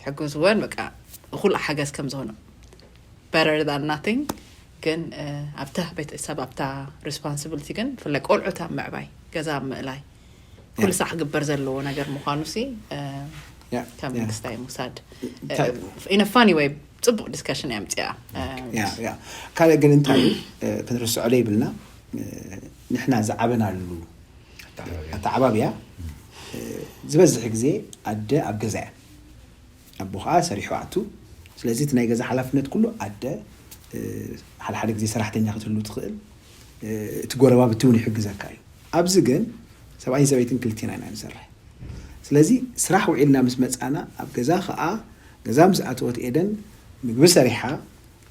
ትሕግዝወን በቃ እኩል ሓገዝ ከም ዝኾነ better than nothing ግን ኣብታ ቤተሰብ ኣብታ ሪስፖንሲቢሊቲ ግን ብፍላይ ቆልዑት ኣብ ምዕባይ ገዛ ኣብ ምእላይ ኩሉ ሳዕ ክግበር ዘለዎ ነገር ምዃኑ ሲ ከም ክስታይ ምውሳድ ኢነፋኒ ወይ ፅቡቅ ዲስካሽን እያ ምፅኣ ካልእ ግን እንታይ ክንርስዖ ዘይብልና ንሕና ዝዓበናሉ ኣተዓባብያ ዝበዝሕ ግዜ ኣደ ኣብ ገዛ እያ ኣቦ ከዓ ሰሪሑ ኣቱ ስለዚ እቲ ናይ ገዛ ሓላፍነት ኩሉ ኣደ ሓደ ሓደ ግዜ ሰራሕተኛ ክትህሉ ትኽእል እቲ ጎረባብቲ እውን ይሕግዘካ እዩ ኣብዚ ግን ሰብኣይን ሰበይትን ክልቴና ኢና ንሰርሕ ስለዚ ስራሕ ውዒልና ምስ መፃና ኣብ ገዛ ከዓ ገዛ ምስ ኣተወት ኤደን ምግቢ ሰሪሓ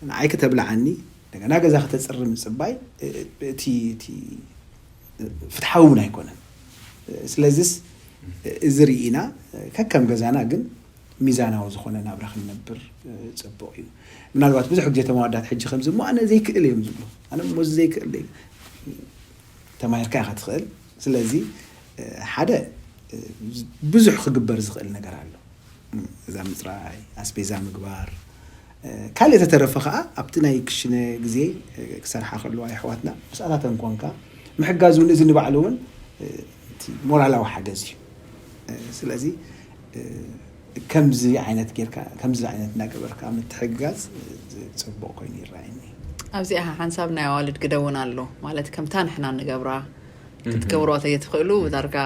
ንዓይ ክተብልዓኒ እንደገና ገዛ ከተፅሪ ምፅባይ እቲ ፍትሓዊ እውን ኣይኮነን ስለዚስ እዚ ርኢና ከከም ገዛና ግን ሚዛናዊ ዝኾነ ናብራ ክንነብር ፅቡቕ እዩ ምናልባት ብዙሕ ግዜ ተማዋዳት ሕጂ ከምዚ ሞ ኣነ ዘይክእል እዮም ዝብሉ ኣነ ሞዚ ዘይክእል ተማሂርካ ኢኻ ትኽእል ስለዚ ሓደ ብዙሕ ክግበር ዝኽእል ነገር ኣሎ እዛ ምፅራይ ኣስቤዛ ምግባር ካልእ ተተረፈ ከዓ ኣብቲ ናይ ክሽነ ግዜ ክሰርሓ ከለዋ ይሕዋትና ምስኣታተን ኮንካ ምሕጋዝ እውን እዚ ንባዕሉ እውን ሞራላዊ ሓገዝ እዩ ስለዚ ከምዚ ዓይነት ጌርካ ከምዚ ዓይነት እናገበርካ ምትሕግጋዝ ፅቡቅ ኮይኑ ይረኣየኒ ኣብዚኣ ሓንሳብ ናይ ኣዋልድ ግደ እውን ኣሎ ማለት ከምታ ንሕና ንገብራ ክትገብሮ ተየትኽእሉ ዳርጋ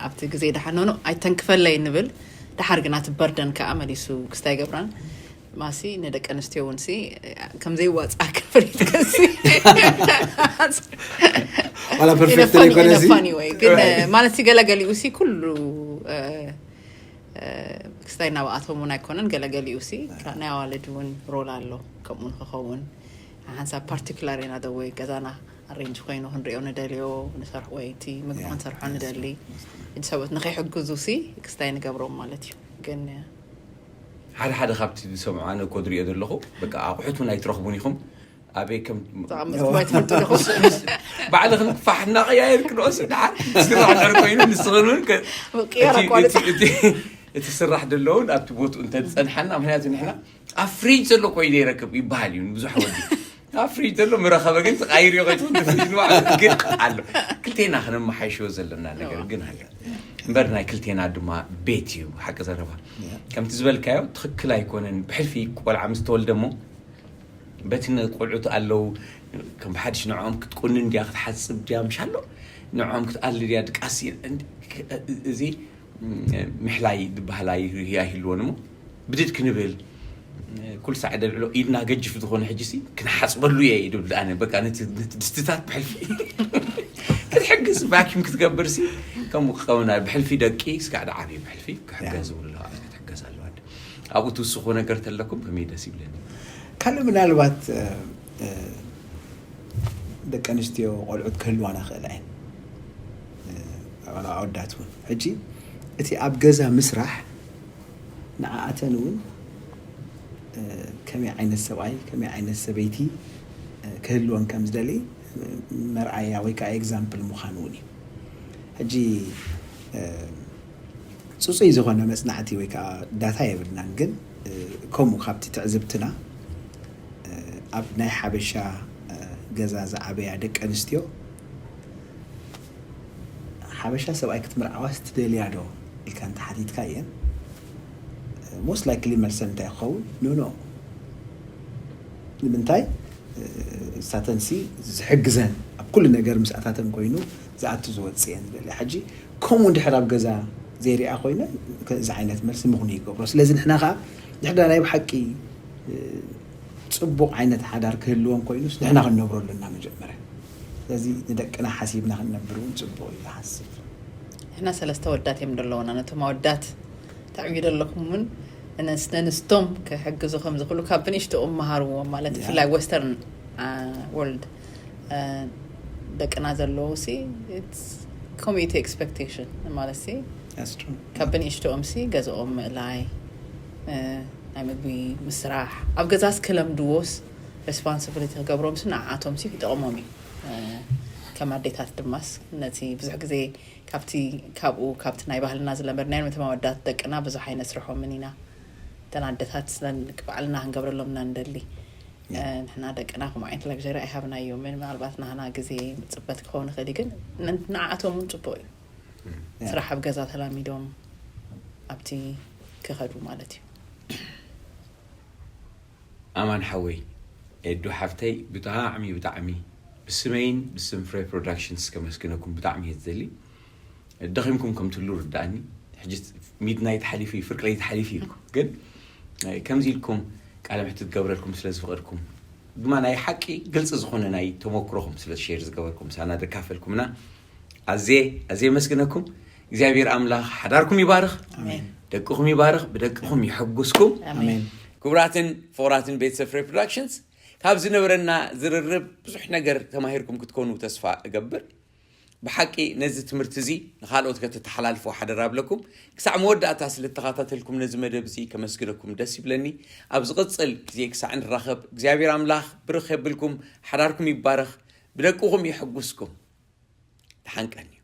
ኣብቲ ግዜ ደሓኖኖ ኣይተንክፈለይ ንብል ደሓር ግና እቲ በርደን ከዓ መሊሱ ክስታይ ገብራን ማሲ ንደቂ ኣንስትዮ እውን ሲ ከም ዘይዋፃ ክፍሪት ከሲ ዋላ ፐርፌክት ዘይኮነ ሲ ኢነፋኒ ወይ ግን ማለት ሲ ገለገሊኡ ሲ ኩሉ ክስታይ እናብኣቶም እውን ኣይኮነን ገለገሊኡ ሲ ናይ ኣዋልድ እውን ሮል ኣሎ ከምኡ ንክኸውን ሓንሳብ ፓርቲኩላር ኢና ደወይ ገዛና ኣሬንጅ ኮይኑ ክንሪኦ ንደልዮ ንሰርሕ ወይ እቲ ምግቢ ክንሰርሖ ንደሊ እቲ ሰብኡት ንከይሕግዙ ሲ ክስታይ ንገብሮም ማለት እዩ ግን ሓደ ሓደ ካብቲ ዝሰምዖ ኣነ እኮ ዝሪኦ ዘለኹ በቃ ኣቑሑት እውን ኣይትረኽቡን ኢኹም ኣበይ ከም ተቐመጥኩም ኣይትፈልጡ ዲኹም ባዕልኽን ፋሕ እናቐያየር ክድኦስ ድሓር ስራሕ ድሕር ኮይኑ ንስኽን እውን ከ- ቅያር እቲ- ኣቋርፃ እቲ- እቲ- እቲ ስራሕ ደለውን ኣብቲ ቦትኡ እንተዝፀንሓና ምክንያቱ ንሕና ኣብ ፍሪጅ ዘሎ ኮይኑ ይረክብ ይበሃል እዩ ብዙሕ ወዲ ኣብ ፍሪጅ ዘሎ ምረኸበ ግን ተቃይርዮ ከይትብል ፍሪጅ ንባዕሉ ግን ኣሎ። ክልቴና ክነመሓይሽዎ ዘለና ነገር ግን ኣሎ። እምበር ናይ ክልቴና ድማ ቤት እዩ ሓቂ ዘረባ። ከምቲ ዝበልካዮ ትኽክል ኣይኮነን። ብሕልፊ ቆልዓ ምስ ተወልደ እሞ በቲ ነ-፣ ቆልዑት ኣለዉ ከም ብሓድሽ ንዕኦም ክትቁንን ድያ ክትሓጽብ ድያ ምሻሎ ንዕኦም ክትኣሊ ድያ ድቃሲ እዚ ምሕላይ ዝበሃል ኣይ-፣ ኣይህልዎን እሞ ብድድ ክንብል ኩሉ ሳዕ ደልዕሎ ኢድና ገጅፍ ዝኾነ ሕጂ ሲ ክንሓጽበሉ እየ ይብል ኣነ በቃ ነቲ ነቲ ድስትታት ብሕልፊ ክትሕግዝ ቫኪም ክትገብር ሲ ከምኡ ክኸውን ብሕልፊ ደቂ ስጋዕ ዓብዩ ብሕልፊ ክሕገዝ ዝብሉ ኣለዋ ክትሕገዝ ኣለዋ። ኣብኡ ትውስኹ ነገር ተለኩም ከመይ ደስ ይብለኒ። ካልእ ምናልባት እ፣ እ፣ ደቂ ኣንስትዮ ቆልዑት ክህልዋና ክእላ እየን። እ፣ ኣወዳት እውን ሕጂ እቲ ኣብ ገዛ ምስራሕ ንዓኣተን እውን እ፣ ከመይ ዓይነት ሰብኣይ ከመይ ዓይነት ሰበይቲ እ፣ ክህልወን ከም ዝደሊ እ፣ መርኣያ ወይ ከዓ ኤግዛምፕል ምዃን እውን እዩ። ሕጂ እ፣ ፅፁይ ዝኾነ መፅናዕቲ ወይ ከዓ ዳታ የብልናን፣ ግን እ፣ ከምኡ ካብቲ ትዕዝብትና እ፣ ኣብ ናይ ሓበሻ እ፣ ገዛ ዝዓበያ ደቂ ኣንስትዮ ሓበሻ ሰብኣይ ክትምርዓዋስ ትደልያ ዶ ኢልካ እንተሓቲትካ እየን ሞስት ላይክሊ መልሰን እንታይ ክኸውን ኖ ኖ። ንምንታይ እ፣ እሳተንሲ ዝሕግዘን ኣብ ኩሉ ነገር ምስኣታተን ኮይኑ ዝኣቱ ዝወፅእ እየን ዝደልያ። ሕጂ ከምኡ እንድሕር ኣብ ገዛ ዘይሪኣ ኮይነ እዚ ዓይነት መልሲ ምኽኑ ይገብሮ። ስለዚ ንሕና ከዓ ድሕዳ ናይ ብሓቂ እ፣ ፅቡቕ ዓይነት ሓዳር ክህልወን ኮይኑስ ንሕና ክንነብሮ ኣለና መጀመርያ። ስለዚ ንደቅና ሓሲብና ክንነብር እውን ፅቡቕ እዩ ዝሓስብ። ንሕና ሰለስተ ወዳት እዮም ዘለውና። ነቶም ኣወዳት ተዕብዩ ዘለኹም እውን ነንስ-፣ ነንስቶም ክሕግዙ ከም ዝኽእሉ ካብ ብንእሽቶኦም መሃርዎም ማለት ያ። ብፍላይ ወስተርን አ፣ ወርልድ አ፣ ደቅና ዘለዉ ሲ it's community expectation ማለት ሲ That's true. ካብ ብንእሽቶኦም ሲ ገዝኦም ምእላይ እ፣ ናይ ምግቢ ምስራሕ ኣብ ገዛስ ክለምድዎስ ሬስፖንሲቢሊቲ ክገብሮም ሲ ንዓኣቶም ሲ ይጠቕሞም እዩ። እ፣ ከም ኣዴታት ድማስ ነቲ ብዙሕ ግዜ ካብቲ ካብኡ ካብቲ ናይ ባህልና ዝለመድናዮ ነቶም ኣወዳት ደቅና ብዙሕ ኣይነስርሖምን ኢና። እተን ኣደታት ስለን ባዕልና ክንገብረሎም ኢና ንደሊ። እ፣ ንሕና ደቅና ከምኡ ዓይነት ላግዠሪ ኣይሃብናዮምን። ምናልባት ናህና ግዜ ፅበት ክኸውን ይኽእል እዩ፣ ግን ን-፣ ንዓኣቶም እውን ፅቡቕ እዩ። ያ። ስራሕ ኣብ ገዛ ተላሚዶም ኣብቲ ክኸዱ ማለት እዩ። ኣማን ሓወይ፣ ኤዱ ሓፍተይ፣ ብጣዕሚ፣ ብጣዕሚ ብስመይን ብስም ፍሬ ፕሮዳክሽንስ ከመስግነኩም ብጣዕሚ እየ ዝደሊ። ደኺምኩም ከም ትህሉ ርድኣኒ። ሕጂ ሚድናይት ሓሊፉ እዩ፣ ፍርቂ ለይቲ ሓሊፉ እዩ። ግን፣ እ፣ ከምዚ ኢልኩም ቃለ መሕትት ክገብረልኩም ስለ ዝፈቐድኩም፣ ድማ ናይ ሓቂ ግልፂ ዝኾነ ናይ ተመክሮኹም ስለ ሼር ዝገበርኩም፣ ምሳና ዘካፈልኩምና፣ ኣዜ፣ ኣዜ የመስግነኩም። እግዚኣብሔር ኣምላኽ ሓዳርኩም ይባርኽ፣ ኣሜን። ደቅኹም ይባርኽ፣ ብደቅኹም ይሐጉስኩም። ኣሜን። ኣሜን። ክቡራትን ፍቑራትን ቤተሰብ ፍሬ ፕሮዳክሽንስ፣ ካብ ዝነበረና ዝርርብ ብዙሕ ነገር ተማሂርኩም ክትኮኑ ተስፋ እገብር። ብሓቂ ነዚ ትምህርቲ እዚ ንኻልኦት ከተተሓላልፎ ሓደራ እብለኩም። ክሳዕ መወዳእታ ስለ እተኸታተልኩም ነዚ መደብ እዚ ከመስግነኩም ደስ ይብለኒ። ኣብ ዝቕጽል ግዜ ክሳዕ ንራኸብ እግዚኣብሔር ኣምላኽ ብርኽ የብልኩም፣ ሓዳርኩም ይባረኽ፣ ብደቅኹም ይሕጉስኩም። ተሓንቀኒ።